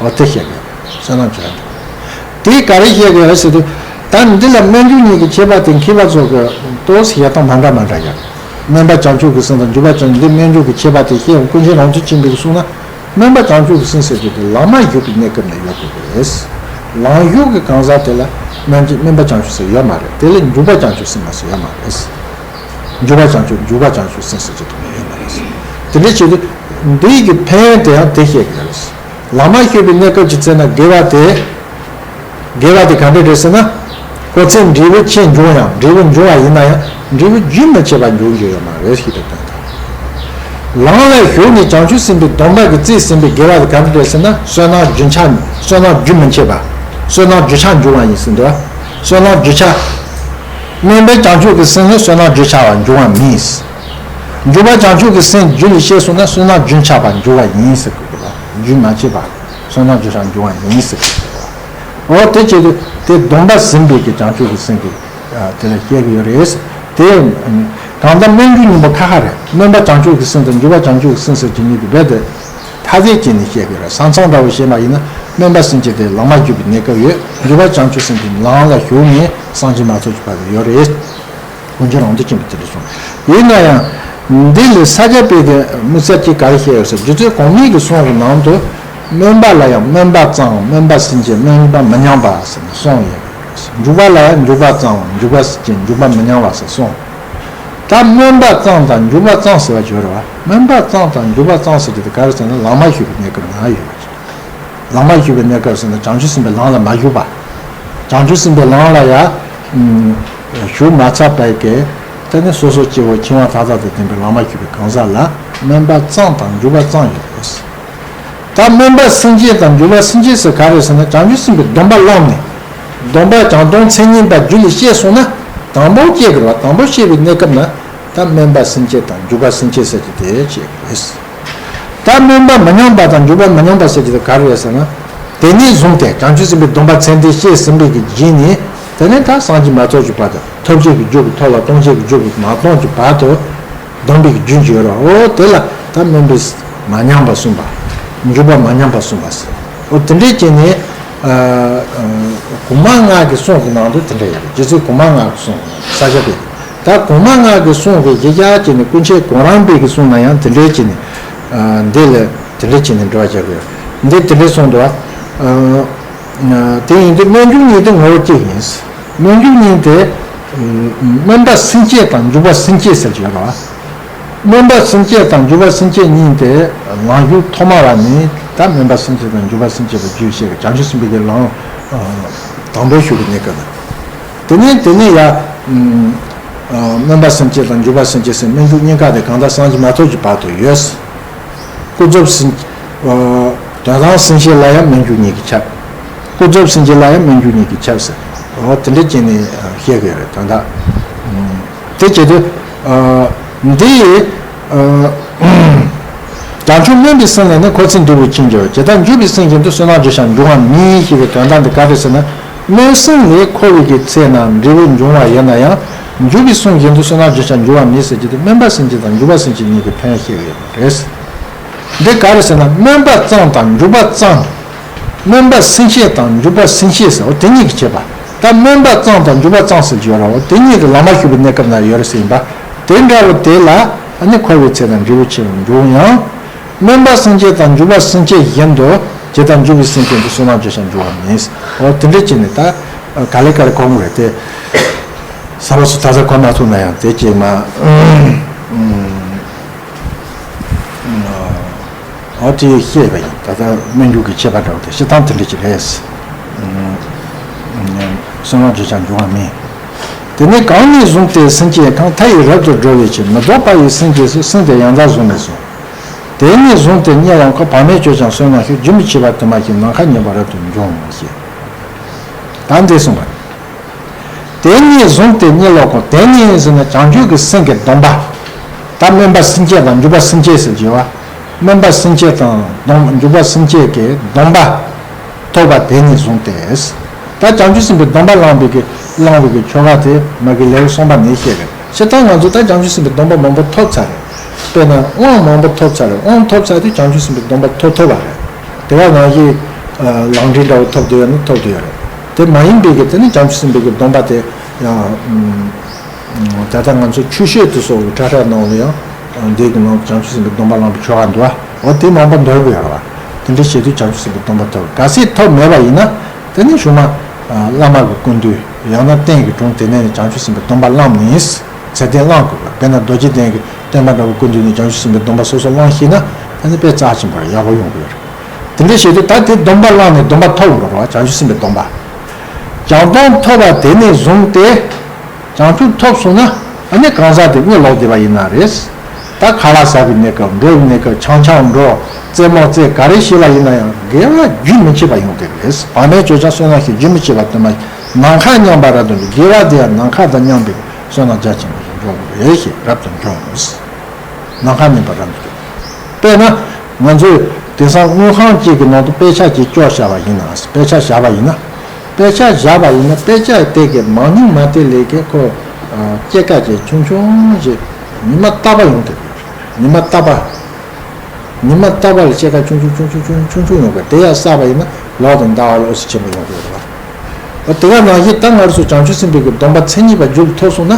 འོ་དེ་བཤད་དགོས། བསོད་ནམས་རྒྱུ་ཆར་འབྱུང་བ། དེ་ག་རེ་བཤད་དགོས་རེད་ཟེར་དུས། ད་འདི་ལ་སྨོན་འཇུག་གཉིས་ཀྱི་ཁྱད་པར་དེ་མཁས་པ་ཚོ་གི་ཏོག་ཙམ་བཤད་སྟངས་མ་འདྲ་མ་འདྲ་ཡོད། སྨོན་པ་བྱང་ཆུབ་ཀྱི་སེམས་དང་འཇུག་པ་བྱང་ཆུབ། འདི་སྨོན་འཇུག་གི་ཁྱད་པར་དེ་བཤད་ཡོང་། ཀུན་མཁྱེན་རང་བྱུང་ཆོས་འཕེལ་གྱིས་གསུངས་ན། སྨོན་པ་བྱང་ཆུབ་ཀྱི་སེམས་ཟེར་རྒྱུ་དེ་ལམ་མ་ཞུགས་པའི་གནས་སྐབས་ནས་ཡོད་དགོས་ཀྱི་རེད། ལམ་ཞུགས་ཀྱི་གང་ཟག་དེ་ལ་སྨོན་སྨོན་པ་བྱང་ཆུབ་སེམས་ཡོད་མ་རེད། དེ་ལ་འཇུག་པ་བྱང་ཆུབ་སེམས་མ་ཟེར་ཡོད་མ་རེད། འཇུག་པ་བྱང་ཆུབ། འཇུག་པ་བྱང་ཆུབ་སེམས་ཟེར་རྒྱུ་དེ་ཡོད་མ་རེད། དེ་འདྲ་བྱེད་དུས་འདི་ཡི་གི་ཕན་ཡོན་དེ་ཡང་དེ་བཤད་ཀྱི་རེད། ལམ་མ་ཞུགས་པའི་གནས་སྐབས་ཀྱི་ཚེ་ན་དགེ་བ་དེ། དགེ་བ་དེ་ག་འདྲ་རེད་ཟེར་ན། འཁོར་ཚེ་འབྲས་བུ་ཆེར་འབྱུང་ཡང་། འབྲས་བུ་འབྱུང་བ་ཡིན་ན་ཡང་འབྲས་བུ་རྒྱུན་མི་ཆད་པར་འབྱུང་རྒྱུ་ཡོད་མ་རེད་ཞེས་པའི་དོན་དང་། ལམ་ལ་ཞུགས་ནས་བྱང་ཆུབ་སེམས་དཔའི་སྡོམ་པ་གིས་རྩིས་ཟིན་པའི་དགེ་བ་དེ་ག་འདྲ་རེད་ཟེར་ན། བསོད་ནམས་རྒྱུན་ཆགས། བསོད་ནམས་རྒྱུན་མི་ཆད་པ། བསོད་ནམས་རྒྱུ་ཆར་འབྱུང་བ་ཡིན་ཟེར་འདུག་བསོད་ནམས་རྒྱུ་ཆར། སྨོན་པའི་བྱང་ཆུབ་ཀྱི་སེམས་ནི་བསོད་ནམས་རྒྱུན་ཆགས་པར་འབྱུང་བ་མིན། འཇུག་པ་བྱང་ཆུབ་ཀྱི་སེམས་རྒྱུད་ལ་སྐྱེས་སོང་ན་བསོད་ནམས་རྒྱུན་ཆགས་པར་འབྱུང་བ་ཡིན་ཟེར་དགོས་ཀྱི་རེད། རྒྱུན་མ་ཆད་པ། བསོད་ནམས་རྒྱུན་ཆགས་འབྱུང་བ་ཡིན་ཟེར་གྱི་འདུག་འོ་དེ་བྱེད་དུས་དེ་སྡོམ་པ་ཟིན་པའི་གི་བྱང་ཆུབ་ཀྱི་སེམས་ཀྱི་དེ་ལ་སྐྱེ་གི་ཡོད་རེད། དེ་གང་ལྟར་སྨོན་འཇུག་གཉིས་པོ་ཁ་ཁ་རེད། སྨོན་པ་བྱང་ཆུབ་ཀྱི་སེམས་དང་འཇུག་པ་བྱང་ཆུབ་ཀྱི་སེམས་ཟེར་གྱི་གཉིས་དེ་རྦད་དེ་མཐའ་དཔྱད་བྱས་ནས་བཤད་གི་ཡོད་རེད། ས་མཚམས་འདྲ་བོ་བཤད་པ་ཡིན་ན་སྨོན་པ་སེམས་བསྐྱེད་དེ་ལམ་མ་ཞུགས་པའི་གནས་སྐབས་ཡོད། འཇུག་པ་བྱང་ཆུབ་སེམས་དེ་ལམ་ལ་ཞུགས་ནས་སངས་རྒྱས་མ་ཐོབ་ཀྱི་བར་དུ་ཡོད་རེད། ཀུན་མཁྱེན་རང་དུ་ཕྱིན་པའི་དེ་འདྲ་གསུངས། ཡིན་ན་ཡང་། འདི་ལས་ས་སྐྱ་པའི་གི་དམིགས་བསལ་གྱིས་ག་རེ་བཤད་ཡོད་ཟེར། རྗེ་བཙུན་གོང་མའི་གི་གསུང་གི་ནང་དུ། སྨོན་པ་ལ་ཡང་སྨོན་པ་གཙང་བ། སྨོན་པ་སེམས་བསྐྱེད་སྨོན་པ་མི་ཉམས་པ་ཟེར་ནས་གསུངས་ཡོད། འཇུག་པ་ལ་ཡང་འཇུག་པ་གཙང་བ། འཇུག་པ་སེམས་བསྐྱེད་འཇུག་པ་མི་ཉམས་པ་ཟེར་གསུངས། ད་སྨོན་པ་གཙང་དང་འཇུག་པ་གཙང་ཟེར་བ་ཅིག་ཡོད་རེད་བ། སྨོན་པ་གཙང་དང་འཇུག་པ་གཙང་ཟེར་རྒྱུ་དེ་ག་རེ་ཟེར་ན་ལམ་མ་ཞུགས་པའི་གནས་སྐབས་ན་ཡོད་པ་ཅིག་ལམ་མ་ཞུགས་པའི་གནས་སྐབས་ཟེར་ན་བྱང་ཆུབ་སེམས་དཔའི་ལམ་ལ་མ་ཞུགས་པ། བྱང་ཆུབ་སེམས་དཔའི་ལམ་ལ་ཡང་ཞུགས་མ་ཚར་བའི་གི། དེ་ནི་སོ་སོ་སྐྱེ་བོ་འཆིང་བ་མཐའ་དག་དང་ལྡན་པའི་ལམ་མ་ཞུགས་པའི་གང་ཟག་ལ་སྨོན་པ་གཙང་དང་འཇུག་པ་གཙང་ཡོད་རེད། ད་སྨོན་པ་སེམས་བསྐྱེད་དང་འཇུག་པ་སེམས་བསྐྱེད་ཟེར་ག་རེ་ཟེར་ན་བྱང་ཆུབ་སེམས་དཔའི་སྡོམ་པ་བླངས་ནས། སྡོམ་པ་བྱང་སྡོམ་མཚན་ཉིད་པ་རྒྱུད་ལ་སྐྱེས་སོང་ན། དང་པོ་སྐྱེ་དགོས་པ། དང་པོ་སྐྱེ་བའི་གནས་སྐབས་ན། ད་སྨོན་པ་སེམས་བསྐྱེད་དང་འཇུག་པ་སེམས་བསྐྱེད་ཟེར་གྱི་དེ་བྱེད་དགོས། ད་སྨོན་པ་མི་ཉམས་པ་དང་འཇུག་པ་མི་ཉམས་པ་ཟེར་གྱི་དེ་ག་རེ་རེད་ཟེར་ན། དེ་ནས་བཟུང་སྟེ་བྱང་ཆུབ་སེམས་དཔའི་སྡོམ་པ་ཚད་ལྡན་སྐྱེས་ཟིན་པའི་གི་རྗེས་ནས། དེ་ནས་ད་སངས་རྒྱས་མ་ཐོབ་ཀྱི་བར་དུ། ཐོབ་བྱེད་ཀྱི་རྒྱུ་གིས་ཐོབ་ལ། གཏོང་བྱེད་ཀྱི་རྒྱུ་གིས་མ་སྟོང་གྱི་བར་དུ། སྡོམ་པའི་གི་རྒྱུན་གྱི་ཡོད་རེད། འོ་དེ་ལ་ད་སྨོན་པའི་མ་ཉམས་པ་གསུངས་པ། འཇུག་པ་མ་ཉམས་པ་གསུངས་པ་ཟེར། འོ་དེ་འདྲའི་བྱས་ནས། ཨ། ཨ། གོང་མ་ལྔ་གི་གསུང་གི་ནང་དུ་དེ་འདྲ་ཡོད་རེད། རྗེ་བཙུན་གོང་མ་ལྔ་གི་གསུང་ས་སྐྱ་པའི། ད་གོང་མ་ལྔ་གི་གསུང་གི་གཞི་བཞག་བྱས་ནས་ཀུན་མཁྱེན་གོ་རམས་པའི་གི་གསུང་ན་ཡང་དེ་འདྲའི་བྱས་ནས། ཨ། འདི་ལ་དེ་འདྲའི་བྱས་ནས་འགྲེལ་བ་རྒྱག་གི་ཡོད། འདི་དེ་འདྲའི་གསུངས་འདུག་ཨ། དེ་ཡིན་དུས་སྨོན་འཇུག་གཉིས་དེ་ངོ་བོ་གཅིག་ཡིན། སྨོན་འཇུག་གཉིས་དེ་སྨོན་པ་སེམས་བསྐྱེད་དང་འཇུག་པ་སེམས་བསྐྱེད་ཟེར་གྱི་ཡོད་རེད་བ། སྨོན་པ་སེམས་བསྐྱེད་དང་འཇུག་པ་སེམས་བསྐྱེད་གཉིས་དེ་ལམ་ཞུགས་ཐོག་མ་བ་ནས་ད་སྨོན་པ་སེམས་བསྐྱེད་དང་འཇུག་པ་སེམས་བསྐྱེད་པ་རྒྱུད་བཤད་ཀྱི་བྱང་ཆུབ་སེམས་དཔའི་གི་ལམ་དང་པོ་ཞུགས་ཀྱི་གནས་སྐབས་ན། དེ་ནས་དེ་ནས་ཡ། སྨོན་པ་སེམས་བསྐྱེད་དང་འཇུག་པ་སེམས་བསྐྱེད་ཟེར་སྨོན་འཇུག་གཉིས་ཀ་དེ་གང་ལྟར་སངས་རྒྱས་མ་ཐོབ་ཀྱི་བར་དུ་ཡོད། ཀུན་རྫོབ་སེམས། དོན་དམ་སེམས་བསྐྱེད་ལ་ཡང་སྨོན་འཇུག་གཉིས་ཀྱིས་ཁྱབ། ཀུན་རྫོབ་སེམས་བསྐྱེད་ལ་ཡང་སྨོན་འཇུག་གཉིས་ཀྱིས་ཁྱབ་ཟེར། འོ་དེ་འདྲ་བྱས་ནས་བཤད་ཀྱི་ཡོད་རེད་ད་ལྟ། དེ་བྱེད་དུས། འདི། བྱང་ཆུབ་སེམས་དཔའི་སྡོམ་པ་ཚད་ལྡན་ལ་ཡང་། བྱང་ཆུབ་སྨོན་པའི་སེམས་ལས་ནི་འཁོར་ཚེ་འབྲས་བུ་ཅི་འབྱུང་བ། ཇི་ལྟར་འཇུག་པའི་སེམས་བཞིན་དུ་བསོད་ནམས་བརྗོད་བྱར་འགྱུར་བ་མིན་ཞེས་པའི་དོན་དག་འདི་ག་རེ་ཟེར་ན། སྨོན་སེམས་ལས་འཁོར་བའི་གི་ཚེ་ན་འབྲས་བུ་འབྱུང་བ་ཡིན་ན་ཡང་། འཇུག་པའི་སེམས་བཞིན་དུ་བསོད་ནམས་བརྗོད་བྱར་འགྱུར་བ་མིན་ཟེར་གྱི་དེ་སྨོན་པ་སེམས་བསྐྱེད་དང་འཇུག་པ་སེམས་བསྐྱེད་གཉིས་ཀྱི་ཕན་ཡོན་བཤད་ཀྱི་ཡོད་པ་རེད། འདི་ག་རེ་ཟེར་ན་སྨོན་པ་ཙམ་དང་འཇུག་པ་ཙམ། སྨོན་པ་སེམས་བསྐྱེད་དང་འཇུག་པ་སེམས་བསྐྱེད་ཟེར་བ་དེ་གཉིས་ཀྱི་ཁྱད་པར། ད་སྨོན་པ་ཙམ་དང་འཇུག་པ་ཙམ་ཟེར་གྱི་ཡོད་རེད་བ། དེ་གཉིས་དེ་ལམ་མ་ཞུགས་པའི་གནས་སྐབས་ན་ཡོད་རེད་ཟེར་ཡིན་པ། དེ་འདྲ་བོ་དེ་ལ་ཨ་ནི་འཁོར་བའི་ཚེ་དང་འབྲས་བུ་ཆེ་བར་འབྱུང་ཡང་། སྨོན་པ་སེམས་བསྐྱེད་དང་འཇུག་པ་སེམས་བསྐྱེད་བཞིན་དུ་ཇི་ལྟར་འཇུག་པའི་སེམས་བསྐྱེད་དུ་བསོད་ནམས་བརྗོད་བྱར་འགྱུར་བ་མིན། འོ་དེ་འདྲ་བྱས་ནས་ད་ག་ལེ་ག་ལེ་གོ་གི་རེད་དེ། ས་བ་སུ་ད་ལྟ་གོ་མ་ཐུབ་ན་ཡང་དེ་ཅིག་མ། འོ་དེ་བཤད་པ་ཡིན། ད་ལྟ་སྨོན་འཇུག་གི་ཁྱད་པར་འདྲ་བོ་དེ་བཤད་སྟངས་དེ་འདྲ་ཅིག་རེད། བསོད་ནམས་བརྗོད་བྱར་འགྱུར་བ་མིན། དེ་ནས་གང་ནས་བཟུང་སྟེ་སེམས་བསྐྱེད་གང་མཐའ་ཡས་རབ་ཏུ་སྒྲོལ་བའི་ཕྱིར་མི་ལྡོག་པ་ཡི་སེམས་བསྐྱེད་སུ་སེམས་དེ་ཡང་དག་བཟུང་ནས་སོ། དེ་ནས་བཟུང་སྟེ་གཉིད་ལོག་གོ། བག་མེད་སྤྱོད་ཀྱང་བསོད་ནམས་ཤོག་རྒྱུན་མི་འཆད་པར་དུ་མ་ཞིག་ནམ་མཁའ་མཉམ་པར་རབ་ཏུ་འབྱུང་ངོ་ཞེས། ད་འདི་གསུངས་པ། དེ་ནས་བཟུང་སྟེ་གཉིད་ལོག་གོ། དེ་ནས་ཟེར་ན་བྱང་ཆུབ་ཀྱི་སེམས་ཀྱི་སྡོམ་པ། ད་སྨོན་པ་སེམས་བསྐྱེད་དང་འཇུག་པ་སེམས་བསྐྱེད་ཟེར་གྱི་བ། སྨོན་པ་སེམས་བསྐྱེད་དང་སྡོམ་འཇུག་པ་སེམས་བསྐྱེད་ཀྱི་སྡོམ་པ། ཐོབ་པ་དེ་ནས་བཟུང་སྟེ། ད་བྱང་ཆུབ་སེམས་དཔའི་སྡོམ་པ་བླངས་པའི་གི་བླངས་པའི་གི་ཆོ་ག་དེ་མ་གི་ལེའུ་གསུམ་པ་ནས་བཤད་རེད། ཕྱི་ལྟར་ང་ཚོ་ད་བྱང་ཆུབ་སེམས་དཔའི་སྡོམ་པ་མང་པོ་ཐོབ་ཚར་རེད། དཔེར་ན་དབང་མང་པོ་ཐོབ་ཚར་རེད། དབང་ཐོབ་ཚར་དུས་བྱང་ཆུབ་སེམས་དཔའི་སྡོམ་པ་ཐོབ་ཐུབ་པ་རེད། དེ་ག་ནང་བཞིན་ལམ་འབྲས་འདྲ་བོ་ཐོབ་བསྡད་ཡོད་ན་ཐོབ་བསྡད་ཡོད་རེད། དེ་མ་ཡིན་པའི་གི་དེ་ནི་བྱང་ཆུབ་སེམས་དཔའི་གི་སྡོམ་པ་དེ་ཡང་། ད་ལྟ་ང་ཚོ་ཆོས་བཤད་དུ་སོགས་ཀྱི་ཁྲ་ཁྲ་ནང་ལ་ཡང་འདི་གི་ནང་བྱང་ཆུབ་སེམས་དཔའི་སྡོམ་པ་བླངས་པའི་ཆོ་ག་འདུག་ཨ། འོ་དེ་མང་པོ་འདོན་དགོས་ཡོད་རེད་བ། དེ་འདྲ་བྱེད་དུས་བྱང་ཆུབ་སེམས་དཔའི་སྡོམ་པ་ཐོབ། གལ་སྲིད་ཐོབ་མེད་པ་ཡིན་ན་དེ་ནི་གཞུག་མ་བླ་མ་གི་སྐུ་མདུན་ཡང་ན་རྟེན་གྱི་དྲུང་དེ་ནས་ནི་བྱང་ཆུབ་སེམས་དཔའི་སྡོམ་པ་བླངས་ནས་ཚད་ལྡན་བླངས་དགོས་པ། དཔེར་ན་རྡོ་རྗེ་གདན་གྱི་བསྟན་པ་འདྲ་བོ་སྐུ་མདུན་ནས་བྱང་ཆུབ་སེམས་དཔའི་སྡོམ་པ་སོ་སོ་བླངས་ཤེས་ན་དེ་ནི་དཔེ་རྩ་ཆེན་པོ་རེད། ཡག་པོ་ཡོང་གི་ཡོད་རེད། དེ་འདྲ་བྱེད་དུས་ད་དེ་སྡོམ་པ་བླངས་ནས་སྡོམ་པ་ཐོབ་དགོས་རེད་བ། བྱང་ཆུབ་སེམས་དཔའི་སྡོམ་པ། བྱང་སྡོམ་ཐོབ་པ་དེ་ནས་བཟུང་སྟེ། བྱང་ཆུབ་ཐོབ་སོང་ན་ཨ་ནི་གང་ཟག་དེ་གཉིད་ལོག་བསྡད་པ་ཡིན་ན་རེད། ད་ཁ་ལག་ཟ་བའི་གནས་སྐབས་འགྲོ་བའི་གནས་སྐབས་འཆམ་འཆམ་འགྲོ་རྩེད་མོ་རྩེ་ག་རེ་བྱེད་པ་ཡིན་ན་ཡང་དགེ་བ་རྒྱུན་མི་འཆད་པ་ཡོང་གི་རེད། བག་མེད་སྤྱོད་ཀྱང་བསོད་ནམས་ཤོག་རྒྱུན་མི་འཆད་པར་དུ་མ་ནམ་མཁའ་མཉམ་པར་རབ་ཏུ་འབྱུང་། དགེ་བ་དེ་ཡང་ནམ་མཁའ་དང་མཉམ་པའི་བསོད་ནམས་རྒྱ་ཆེན་པོ་ཞིག་འབྱུང་དགོས་རེད་ཞེས་རབ་ཏུ་འབྱུང་། ནམ་མཁའ་མཉམ་པར་རབ་ཏུ་འབྱུང་། དཔེར་ན། ང་ཚོས་དེང་སང་དངུལ་ཁང་གཅིག་གི་ནང་དུ་དཔེ་ཆ་གཅིག་བཅོལ་བཞག་པ་ཡིན་ན། དཔེ་ཆ་བཞག་པ་ཡིན་ན། དཔེ་ཆ་བཞག་པ་ཡིན་ན་དཔེ་ཆ་དེ་གི་མང་ཉུང་མ་དེ་ལས་ཀྱི་ཁོ། སྐྱེད་ཀ་ཅིག་ཆུང་ཆུང་ཞིག་ཉི་མ་རྟག་པ་ཡོང་གི་རེད། ཉི་མ་རྟག་པ། ཉི་མ་རྟག་པ་ལ་སྐྱེད་ཀ་ཆུང་ཆུང་ཆུང་ཆུང་ཆུང་ཆུང་ཆུང་ཡོང་གི་རེད། དེ་ཡང་བསགས་པ་ཡིན་ན་ལོ་དང་ཟླ་བ་ལ་འོད་ཟེར་ཆེན་པོ་ཡོང་གི་རེད་བ། དེ་ག་ནང་བཞིན་ད་ང་ཚོ་བྱང་ཆུབ་སེམས་དཔའི་གི་སྡོམ་པ་མཚན་ཉིད་པ་རྒྱུད་ལ་ཐོབ་སོང་ན།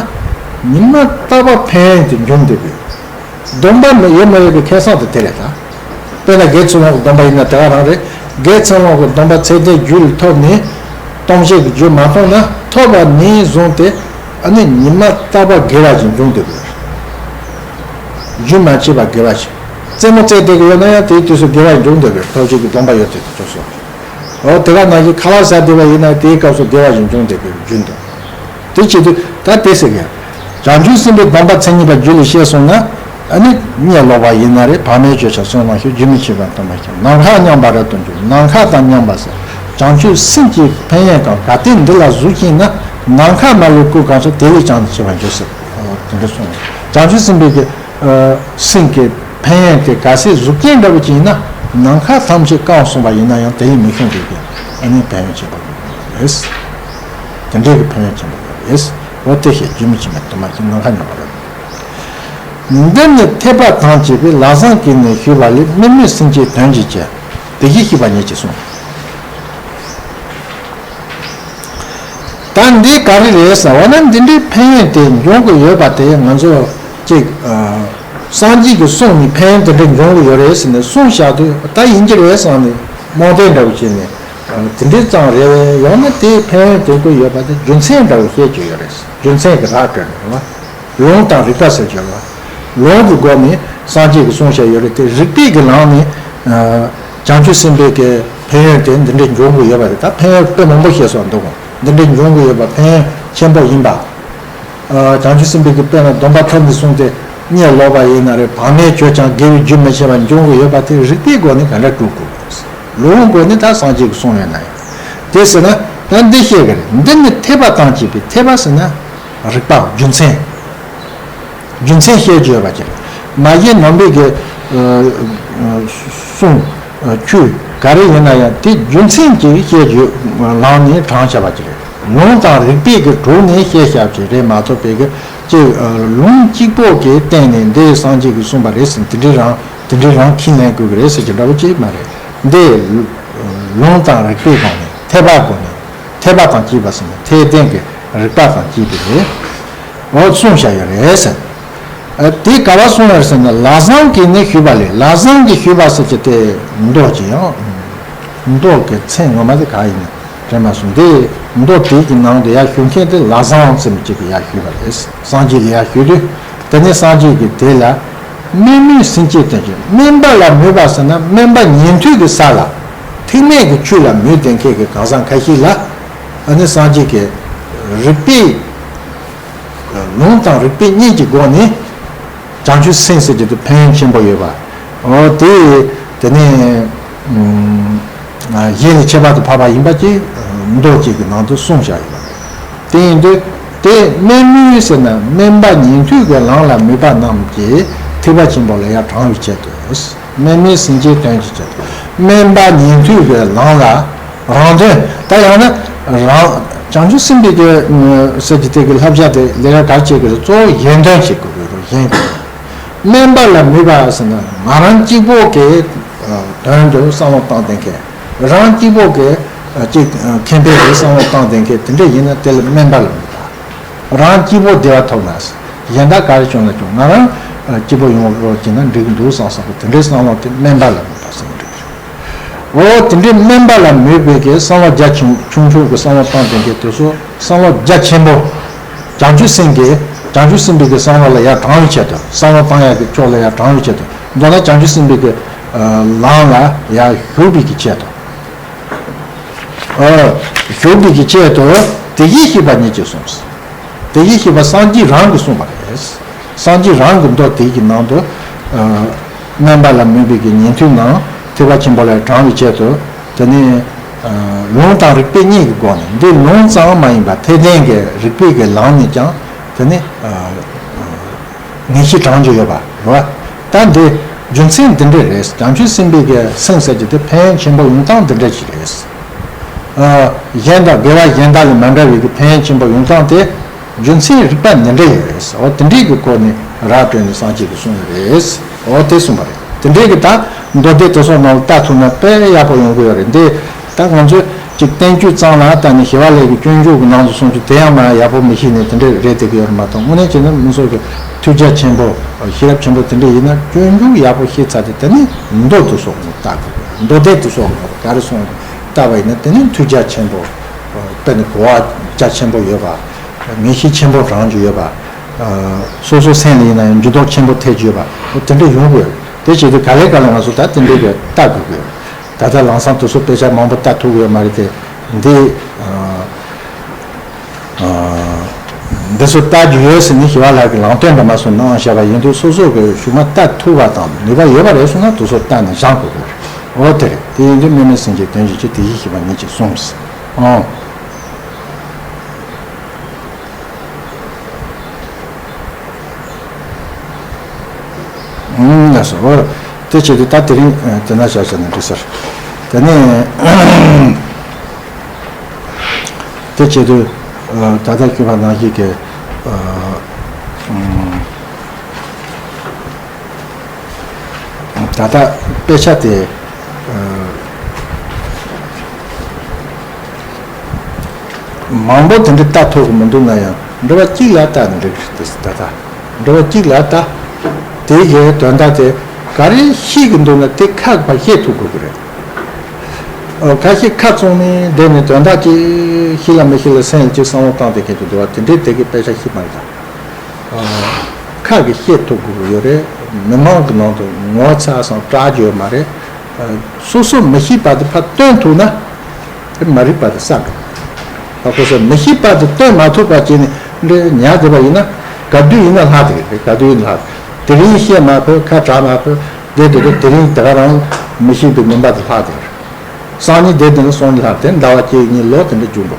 ཉི་མ་རྟག་པ་ཕན་ཡོན་དེ་འབྱུང་བསྡད་དགོས། སྡོམ་པ་མེད་ཡོད་མ་ཡོད་ཀྱི་ཁེ་བཟང་དེ་དེ་རེད་ད། དཔེར་ན་དགེ་ཚུལ་སློང་གི་སྡོམ་པ་ཡིན་ན་དེ་ག་རང་རེད། དགེ་ཚུལ་སློང་གི་སྡོམ་པ་ཚད་ལྡན་རྒྱུད་ལ་ཐོབ་ནས། སྟོང་བཤད་ཀྱི་རྒྱུ་མ་མཐོང་ན་ཐོབ་པ་ནས་བཟུང་སྟེ། ཨ་ནི་ཉི་མ་རྟག་པ་དགེ་བ་ཞིག་འབྱུང་བསྡད་དགོས། རྒྱུན་མ་ཆད་པ་དགེ་བ་ཞིག་རྩེད་མོ་རྩེ་བསྡད་ཀྱི་ཡོད་ན་ཡང་དེའི་དུས་སུ་དགེ་བ་ཞིག་འབྱུང་བསྡད་དགོས། ཐོབ་བྱེད་ཀྱི་སྡོམ་པ་ཡོད་དེ་དུས་སུ། འོ་དེ་ག་ནང་བཞིན་ཁ་ལག་ཟ་བསྡད་པ་ཡིན་ན་དེའི་སྐབས་སུ་དགེ་བ་ཞིག་འབྱུང་བསྡད་དགོས་རྒྱུན་དུ། དེ་བྱེད་དུས་ད་དེ་ཟེར་གི། བྱང་ཆུབ་སེམས་དཔའི་སྡོམ་པ་མཚན་ཉིད་པ་རྒྱུད་ལ་སྐྱེས་སོང་ན། ཨ་ནི་གཉིད་ལོག་པ་ཡིན་ན་རེད། བག་མེད་སྤྱོད་ཀྱང་བསོད་ནམས་ཤོག་རྒྱུན་མི་འཆད་པར་དུ་མ་ཞིག་ནམ་མཁའ་མཉམ་པར་རབ་ཏུ་འབྱུང་། ནམ་མཁའ་དང་མཉམ་པ་ཟེར། བྱང་ཆུབ་སེམས་ཀྱི་ཕན་ཡོན་གང་ག་དེ་འདི་ལ་གཟུགས་ཤིང་ན། ནམ་མཁའ་མ་ལུས་སྐུ་གང་སོགས་དེ་ལས་ཀྱང་ཆེ་བར་འགྱུར་ཟེར། དེ་འདྲ་གསུངས། བྱང་ཆུབ་སེམས་དཔའི་གི། སེམས་ཀྱི་ཕན་ཡོན་དེ་གལ་སྲིད་གཟུགས་ཅན་འདྲ་བོ་ཅིག་ཡིན་ན། ནམ་མཁའ་ཐམས་ཅད་བཀང་སོང་བ་ཡིན་ན་ཡང་དེ་ལས་མི་ཤོང་བའི་གི་ཨ་ནི་ཕན་ཡོན་ཆེན་པོ་ཡོད་རེད། དེ་འདྲའི་གི་ཕན་ཡོན་ཆེན་པོ་ཡོད་རེད། འོ་དེ་ཞེས་རྒྱུན་མི་འཆད་པར་དུ་མ་ཞིག་ནམ་མཁའ་མཉམ་པར་རབ། འདི་ནི་ཐེག་པ་དང་བཅས་པའི་ལམ་བཟང་གིས་ནི་ཞུས་པ་ལས། དམིགས་མེད་སེམས་བསྐྱེད་དོན་གྱི་ཆེད། དེ་བཞིན་གཤེགས་པ་ཉིད་ཀྱིས་གསུངས། ད་འདི་ག་རེ་རེད་ཟེར་བ་ན་འདི་འདྲའི་ཕན་ཡོན་དེ་འབྱུང་གི་ཡོད་པ་དེ་ང་ཚོ་ཅིག་སངས་རྒྱས་ཀྱིས་གསུངས་ནས་ཕན་ཡོན་དེ་འདྲ་འབྱུང་གི་ཡོད་རེད་ཟེར་ནས་གསུངས་བཞག་དུས་ད་ཡིན་གྱི་རེད་བསམ་ནས་རྨོངས་དད་འདྲ་བོ་བྱས་ནས་དེ་འདྲའི་ཙང་རེད། ཡང་ན་དེའི་ཕན་ཡོན་དེ་ཀུན་ཡོད་པ་དེ་རྒྱུ་མཚན་འདྲ་བོ་བཤད་ཀྱི་ཡོད་རེད། རྒྱུ་མཚན་གྱི་རགས་བཀྲོལ་ནས་རེད་བ། ལུང་དང་རིགས་པ་ཟེར་གྱི་ཡོད་རེད་བ། ལུང་གི་སྒོ་ནས་སངས་རྒྱས་ཀྱིས་གསུངས་བཞག་ཡོད་རེད་དེ། རིགས་པའི་གི་ནང་ནས་བྱང་ཆུབ་སེམས་དཔའི་གི་ཕན་ཡོན་དེ་འདི་འདྲའི་འབྱུང་གི་ཡོད་པ་རེད། ད་ཕན་ཡོན་དཔེ་མང་པོ་བཤད་སོང་འདུག་འདི་འདྲའི་འབྱུང་གི་ཡོད་པ་ཕན་ཡོན་ཆེན་པོ་ཡིན་པ། བྱང་ཆུབ་སེམས་དཔའི་གི་དཔེར་ན་སྡོམ་པ་ཐོབ་ནས་བཟུང་སྟེ་གཉིད་ལོག་པ་ཡིན་ན་རེད། བག་མེད་སྤྱོད་ཀྱང་དགེ་བའི་རྒྱུ་མི་འཆད་པར་འབྱུང་གི་ཡོད་པ་དེ་རིགས་པའི་སྒོ་ནས་ག་འདྲ་སྒྲུབ་དགོས། ལུང་སྒོ་ནས་ད་སངས་རྒྱས་ཀྱིས་གསུངས་ཡོད་ན་ཡང་། དེ་ཟེར་ན་ད་འདི་བཤད་གི་རེད། འདི་ནི་ཐེག་པ་དང་བཅས་པའི། ཐེག་པ་ཟེར་ན་རིགས་པ་རྒྱུ་མཚན། རྒྱུ་མཚན་བཤད་རྒྱུ་ཡོད་པ་ཅིག་མ་གཞི་ནང་པའི་གི་ གསུང་། ཆོས་ག་རེ་ཡིན་ན་ཡང་དེ་རྒྱུ་མཚན་གྱིས་བཤད་རྒྱུ་ལམ་ནས་དྲངས་བྱ་བ་ཅིག་རེད། ལུང་དང་རིགས་པའི་གི་གྲོགས་ནས་བཤད་བྱ་ཅིག་རེད་མ་གཏོགས་པའི་གི་ཅིག་ལུང་གཅིག་པོ་གི་སྟེང་ནས་འདི་སངས་རྒྱས་ཀྱིས་གསུངས་པ་རེད་ཟེར་དེ་འདྲའི་རང་དེ་འདྲའི་རང་ཁས་ལེན་དགོས་ཀྱི་རེད་ཟེར་གྱི་འདྲ་བོ་ཅིག་མ་རེད། འདི་ལུང་དང་རིགས་པའི་སྒོ་ནས་འཐད་པ་སྒོ་ནས་འཐད་པ་དང་བཅས་པ་ཟེར་ན་འཐད་ལྡན་གྱི་རིགས་པ་དང་བཅས་པ་རེད། འོ་གསུངས་བཞག་ཡོད་རེད་ཟེར། ཨ། དེ་ག་བ་གསུངས་ཡོད་ཟེར་ན་ལམ་བཟང་གིས་ནི་ཞུས་པ་ལས། ལམ་བཟང་གིས་ཞུས་པ་ཟེར་གྱི་དེ་མདོ་ཅི་ཡང་། མདོ་གི་མཚན་ངོ་མ་དེ་ག་ཡིན་ན་དྲན་མ་སོང་། དེ་མདོ་དེ་གི་ནང་དུ་ཡར་ཞུ་མཁན་དེ་ལམ་བཟང་ཟེར་མི་གཅིག་གིས་ཡར་ཞུས་པ་རེད། སངས་རྒྱས་ལ་ཡར་ཞུས་དུས་དེ་ནས་སངས་རྒྱས་ཀྱིས་དེ་ལ་སྨོན་མོས་སེམས་ཅན་དོན་བྱེད། སྨོན་པ་ལ་མོས་པ་ཟེར་ན་སྨོན་པ་ཉན་ཐོས་ཀྱི་ས་ལ་ཐེག་དམན་གྱི་ཆོས་ལ་མོས་ལྡན་མཁན་གྱི་གང་ཟག་ཁ་ཤས་ལ་ཨ་ནི་སངས་རྒྱས་ཀྱིས་རིགས་པས། ལུང་དང་རིགས་པའི་གཉིས་ཀྱི་སྒོ་ནས་བྱང་ཆུབ་སེམས་ཟེར་རྒྱུ་དེ་ཕན་ཡོན་ཆེན་པོ་ཡོད་པ། འོ་དེ་དེ་ནས་གཞན་ལས་ཁྱད་པར་དུ་འཕགས་པ་ཡིན་པ་ཅིག་མདོ་གཅིག་གི་ནང་དུ་གསུངས་བཞག་ཡོད་པ་རེད། དེ་ཡིན་དུས་དེ་སྨོན་མོས་ཟེར་ན་སྨོན་པ་ཉན་ཐོས་ཀྱི་ལམ་ལ་མོས་པ་རྣམས་ཀྱིས་ཐེག་པ་ཆེན་པོ་ལ་ཡར་དྲངས་པའི་ཆེད་དུ། སྨོན་མོས་སེམས་ཅན་དོན་གྱི་ཆེད་དུ། སྨོན་པ་ཉན་ཐོས་ཀྱི་ལམ་ལ་རང་དོན། ད་ཡང་ན་རང་བྱང་ཆུབ་སེམས་དཔའི་གི་ཟེར་གྱི་དེ་གི་བསླབ་བྱ་དེ་ལས་ཀ་ག་རེ་བྱེད་དགོས་རེད། གཙོ་བོ་གཞན་དོན་བྱེད་དགོས་རེད། གཞན་དོན། སྨོན་པ་ལ་མོས་པ་ཟེར་ན་ང་རང་གཅིག་པོ་གི་དོན་དུ་བསམ་བློ་བཏང་བསྡད་མཁན། རང་གཅིག་པོ་གི་ཅིག་ཁེ་ཕན་དུ་བསམ་བློ་བཏང་བསྡད་མཁན་དེ་འདྲ་ཡིན་ན་དེ་ལ་སྨོན་པ་ལ་མོས་པ། རང་སྐྱིད་པོ་བདེ་བ་ཐོབ་ན། གཞན་དག་ག་རེ་བྱུང་ན་བྱུང་། ང་རང་སྐྱིད་པོ་ཡོང་བ་བྱས་ན་འགྲིག་གི་འདུག་བསམ་བསམ་པ་དེ་འདྲའི་བསམ་བློ་དེ་སྨོན་པ་ལ་མོས་པ་ཟེར་འགྲིག་གི་རེད། འོ་དེ་འདྲའི་སྨོན་པ་ལ་མོས་པའི་གི་བསམ་བློ་རྒྱ་ཆུང་ཆུང་ཆུང་གི་བསམ་བློ་བཏང་དེ་གི་དེ་ཚོ་བསམ་བློ་རྒྱ་ཆེན་པོ། བྱང་ཆུབ་སེམས་ཀྱི་བྱང་ཆུབ་སེམས་དཔའི་གི་བསམ་བློ་ལ་ཡར་དྲངས་པའི་ཆེད་དུ། བསམ་བློ་བཏང་ཡག་གི་ཕྱོགས་ལ་ཡར་དྲངས་པའི་ཆེད་དུ། མདོར་ན་བྱང་ཆུབ་སེམས་དཔའི་གི་ལམ་ལ་ཡར་ཞུགས་པའི་གི་ཆེད་དུ། ཨ། ཞུགས་པའི་གི་ཆེད་དུ་དེ་བཞིན་གཤེགས་པ་ཉིད་ཀྱིས་གསུངས། དེ་བཞིན་གཤེགས་པ་སངས་རྒྱས་རང་གིས་གསུངས་པ་རེད། སངས་རྒྱས་རང་གི་མདོ་དེ་གི་ནང་དུ། ཨ། སྨོན་པ་ལ་མོས་པའི་གི་ཉན་ཐོས་རྣམས་ཐེག་པ་ཆེན་པོ་ལ་དྲངས་པའི་ཆེད་དུ། དེ་ནས། ཨ། ལུང་དང་རིགས་པའི་གཉིས་ཀྱི་སྒོ་ནས། འདི་ལུང་ཙམ་མ་ཡིན་པར་ཐེག་ཆེན་གྱི་རིགས་པའི་གི་ལམ་ནས་ཀྱང་དེ་ནས། ཨ། ངེས་ཤེས་དྲངས་ཀྱི་ཡོད་པ་རེད་བ། ད་འདི་རྒྱུ་མཚན་འདི་འདྲ་རེད། བྱང་ཆུབ་སེམས་དཔའི་གི་སེམས་ཟེར་གྱི་དེ་ཕན་ཡོན་ཆེན་པོ་ཡོང་སྟངས་འདི་འདྲ་ཅིག་རེད། ཨ། གཞན་དང་དགེ་བ་གཞན་དག་ལས་མ་འདྲ་བའི་གི་ཕན་ཡོན་ཆེན་པོ་ཡོང་སྟངས་དེ་རྒྱུ་མཚན་རིགས་པ་འདི་འདྲ་ཡོད་རེད། འོ་དེ་འདྲའི་གི་སྐོར་ནས་ར་སྤྲོད་ནས་སངས་རྒྱས་ཀྱིས་གསུངས་ཡོད་རེད། འོ་དེ་གསུངས་པ་རེད། དེ་འདྲའི་གི་ད་མདོ་སྡེ་དེ་ཚོ་ནང་ལ་ལྟ་ཐུབ་ན་དཔེ་ཡག་པོ་ཡོང་གི་ཡོད་རེད། འདི་ད་ང་ཚོས་ཅིག་བསྟན་བཅོས་ཙམ་ལ་ལྟ་ནས་ཞི་བ་ལྷས་ཀྱི་སྤྱོད་འཇུག་གི་ནང་དུ་གསུངས་རྒྱུ་དེ་ཡང་མ་ཡག་པོ་མི་ཤེས་ནས་དེ་འདྲ་རེད་བསྡད་ཀྱི་ཡོད་རེད་མ་གཏོགས། དངོས་གནས་བྱས་ན་མི་ཚོ་གི་ཐོས་རྒྱ་ཆེན་པོ་ཤེས་རབ་ཆེན་པོ་དེ་འདྲ་ཡིན་ན་སྤྱོད་འཇུག་ཡག་པོ་ཤེས་ཚར་དུས་དེ་ནས་མདོ་དེ་ཚོ་ལ་ལྟ་དགོས། མདོ་སྡེ་དེ་ཚོ་ལ་ག་རེ་གསུངས་ལྟ་བ་ཡིན་ན་དེ་ནས་ཐོས་རྒྱ་ཆེན་པོ། དཔེར་ན་གོ་བ་རྒྱ་ཆེན་པོ་ཡོད་པ། ངེས་ཤེས་ཆེན་པོ་དྲངས་རྒྱུ་ཡོད་པ། སོ་སོའི་སེམས་ལ་ཡིན་ན་ཡང་འགྱུར་ལྡོག་ཆེན་པོ་ཐེབས་ཀྱི་ཡོད་པ། འོ་དེ་འདྲ་ཡོང་དགོས། དེ་བྱེད་དུས་ག་ལེ་ག་ལེ་ང་ཚོ་ད་དེ་འདྲའི་གི་ལྟ་དགོས་ཀྱི་ཡོད། ད་ལྟ་ལམ་སང་དེ་ཚོ་དཔེ་ཆ་མང་པོ་ལྟ་ཐུབ་ཀྱི་ཡོད་མ་རེད་དེ། འདི། འདི་ཚོ་ལྟ་རྒྱུ་ཡོད་ཟེར་ནས་ཞི་བ་ལྷ་གིས་ལམ་སྟོན་འདྲ་མ་སོང་གནང་བཞག་པ་ཡིན་དུས་སོ་སོ་གི་གཞུག་མ་ལྟ་ཐུབ་པ་དང་ནུས་པ་ཡོད་པ་རེད་སོང་ན་དེ་ཚོ་ལྟ་ནས་སྦྱང་དགོས་ཀྱི་རེད། འོ་དེ་རེད། དེ་ཡིན་དུས་སྨོན་མོས་སེམས་ཅན་དོན་བྱེད་ཕྱིར། དེ་བཞིན་གཤེགས་པ་ཉིད་ཀྱིས་གསུངས། ཨང་། ལགས་སོ། འོ། དེ་བྱེད་དུས་ད་དེ་རིང་དེ་ན་བཞག་བྱས་ན་འགྲིག་ཟེར། དེ་ནས་དེ་བྱེད་དུས་ད་ལྟ་ཞུས་པ་ནང་བཞིན་གྱི། ད་ལྟ་དཔེ་ཆ་དེ་མང་པོ་དེ་འདྲ་ལྟ་ཐུབ་ཀྱི་མི་འདུག་ན་ཡང་འགྲེལ་པ་གཅིག་ལ་ལྟ་ནས་འགྲིག་གི་རེད། ད་ལྟ་འགྲེལ་པ་གཅིག་ལ་ལྟ། དེའི་གི་དོན་དག་དེ་ག་རེ་ཤེས་ཀྱི་འདུག་ན་དེ་ཁ་གི་ཕར་ཤེས་ཐུབ་དགོས་ཀྱི་རེད། ཁ་ཤས་ཁ་བཙུམས་ནས་བསྡད་ནས་དོན་དག་ཅིག་ཤེས་ལ་མི་ཤེས་ལ་སེམས་ལ་ཅིག་བསམ་བློ་བཏང་བསྡད་མཁན་ཅིག་འདུག་བ། དེ་འདྲའི་དེ་གི་དཔེ་ཆ་ཤེས་མ་རེད་ད། ཁ་གིས་བཤད་ཐུབ་དགོས་ཀྱི་ཡོད་རེད། མི་མང་གི་ནང་དུ་ངོ་ཚ་སང་སྐྲག་རྒྱུ་ཡོད་མ་རེད། སོ་སོ་མི་ཤེས་པ་དེ་ཕར་སྟོན་ཐུབ་ན་དེ་མ་རིག་པ་དེ་བསལ་འགྲོ། ཧ་གོ་སོང་། མི་ཤེས་པ་དེ་སྟོན་མ་ཐུབ་པ་བྱས་ནས་འདྲེ་ཉལ་བསྡད་པ་ཡིན་ན་ག་དུས་ཡིན་ན་ལྷག་དེ་རེད། ག་དུས་ཡིན་ན་ལྷག་དེ་རིང་བཤད་མ་ཕོད། ཁ་གྲག་མ་ཕོད། དེ་དེ་དེ་དེ་རིང་དེ་ག་རང་མི་ཤེས་པའི་མུན་པ་དེ་ལྷག་དེ་རེད། སང་ཉིན་དེ་དེ་ནི་སང་ཉིན་ལྷག་དེ་ཟླ་བ་གཅིག་གཉིས་ལོ་དེ་འདྲ་འགྱུར་འགྲོ།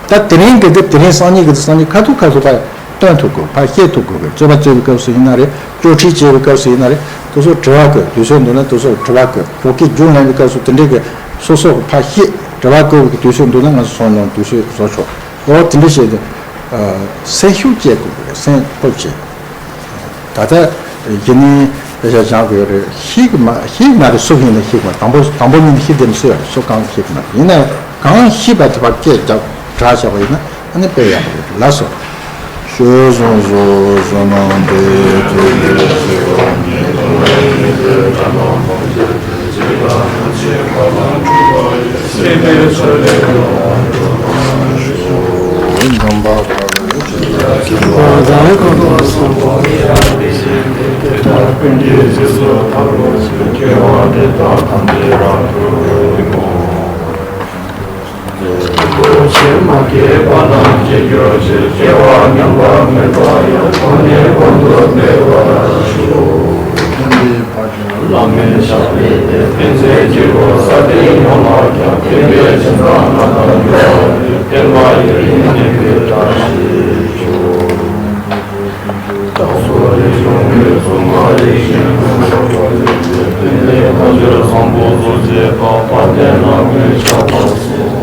ད་དེ་རིང་གི་དེ་དེ་རིང་སང་ཉིན་གི་དེ་སང་ཉིན་ཁ་ཐུག་ཁ་ཐུག་པ་ སྟོན་ཐུབ་དགོས། ཕར་བཤད་ཐུབ་དགོས་པའི། རྩོད་པ་རྩོད་པའི་སྐབས་སུ་ཡིན་ན་རེད། སྐྱོར་ཕྲིས་བྱེད་པའི་སྐབས་སུ་ཡིན་ན་རེད། དེ་ཚོ་དྲི་བ་བཀོད། དུས་ཚོད་འདུག་ན་དེ་ཚོ་དྲི་བ་བཀོད། བོད་སྐད་རྒྱུགས་ལེན་པའི་སྐབས་སུ་དེ་འདྲའི་གི་སོ་སོ་གི་ཕར་བཤད། དྲི་བ་བཀོད་པའི་གི་དུས་ཚོད་འདུག་ན་ང་ཚོ་སོང་ནང་དུས་ཚོད་བཟོ་ཆོག་འོ་དེ་འདྲ་བྱས་ཏེ། སེམས་ཤུགས་བསྐྱེད་དགོས་པ་རེད། སེམས་སྤོབས་བྱེད། ད་ལྟ་ཡིན་ནའི་དཔེ་ཆ་སྦྱང་དགོས་རེད། ཤེས་ཀྱི་མ་ཤེས་ཀྱི་མ་རེད། སུ་ཡིན་ན་ཤེས་ཀྱི་མ་རེད། དང་པོ་དང་པོ་ཉིད་ནས་ཤེས་བསྡད་མི་སྲིད་པ་རེད། སུ་གང་ཤེས་ཀྱི་མ་རེད། ཡིན་ན་གང་ཤེས་པ་དེ་ཕར་སྐད་རྒྱག་གྲགས་བཞག་པ་ཡིན་ན་ཨ་ནི་དཔེ་ཡག་པོ་རེད། ལགས་སོ། ཆོས་སྲུང་སོ་སོ་ནང་དེ་དུས་དེ་ཞེས་པ་ཉིད་དུ་ལས་ཀྱི་དོན་དམ་པོ་ཇི་ལྟར་ཇི་ལྟར་ན་ཆེས་ཁ་ལ་འཁྲུལ་པ་ཡི་སྲིད་པའི་ཆོས་ལས་གྲོལ་བར་འགྱུར་བ་ཞུ། འདམ་པ་བར་དུ་ཇི་ལྟར་ཁྱབ་པ་དང་། ཀུན་གྱི་རྗེས་སུ་བདག་སློབ་ཕྱིར། སྐྱེ་བ་འདི་དག་ཐམས་ཅད་རབ་ཏུ་བསྔོ། ཆོས་མ་སྐྱེས་པ་རྣམས་སྐྱེ་གྱུར་ཅིག་སྐྱེ་བ་ཉམས་པ་མེད་པ་ཡང་། གོང་ནས་གོང་དུ་འཕེལ་བར་ཤོག་བླ་མེད་ཞབས་པད་བརྟན། ཕན་མཛད་ཀྱི་གོ་ས་སྟེང་ཡོངས་ལ་ཁྱབ། བསྟན་པའི་སྦྱིན་བདག་རྣམས་ལ་འགྱུར་བ་ཡི། བསྟན་པ་ཡུན་རིང་གནས་པའི་བཀྲ་ཤིས་ཤོག་བདག་སོགས་རིགས་གཞུང་གི་སྲུང་མ་རིགས་ཞེན་ཀུན་སློབ་པ་ཡི། དེ་ནས་བཀའ་འགྱུར་བཟང་པོ་སྩོལ་མཛད་པ། དཔལ་ལྡན་ལ་ངོས་བཞག་པར་གསོལ།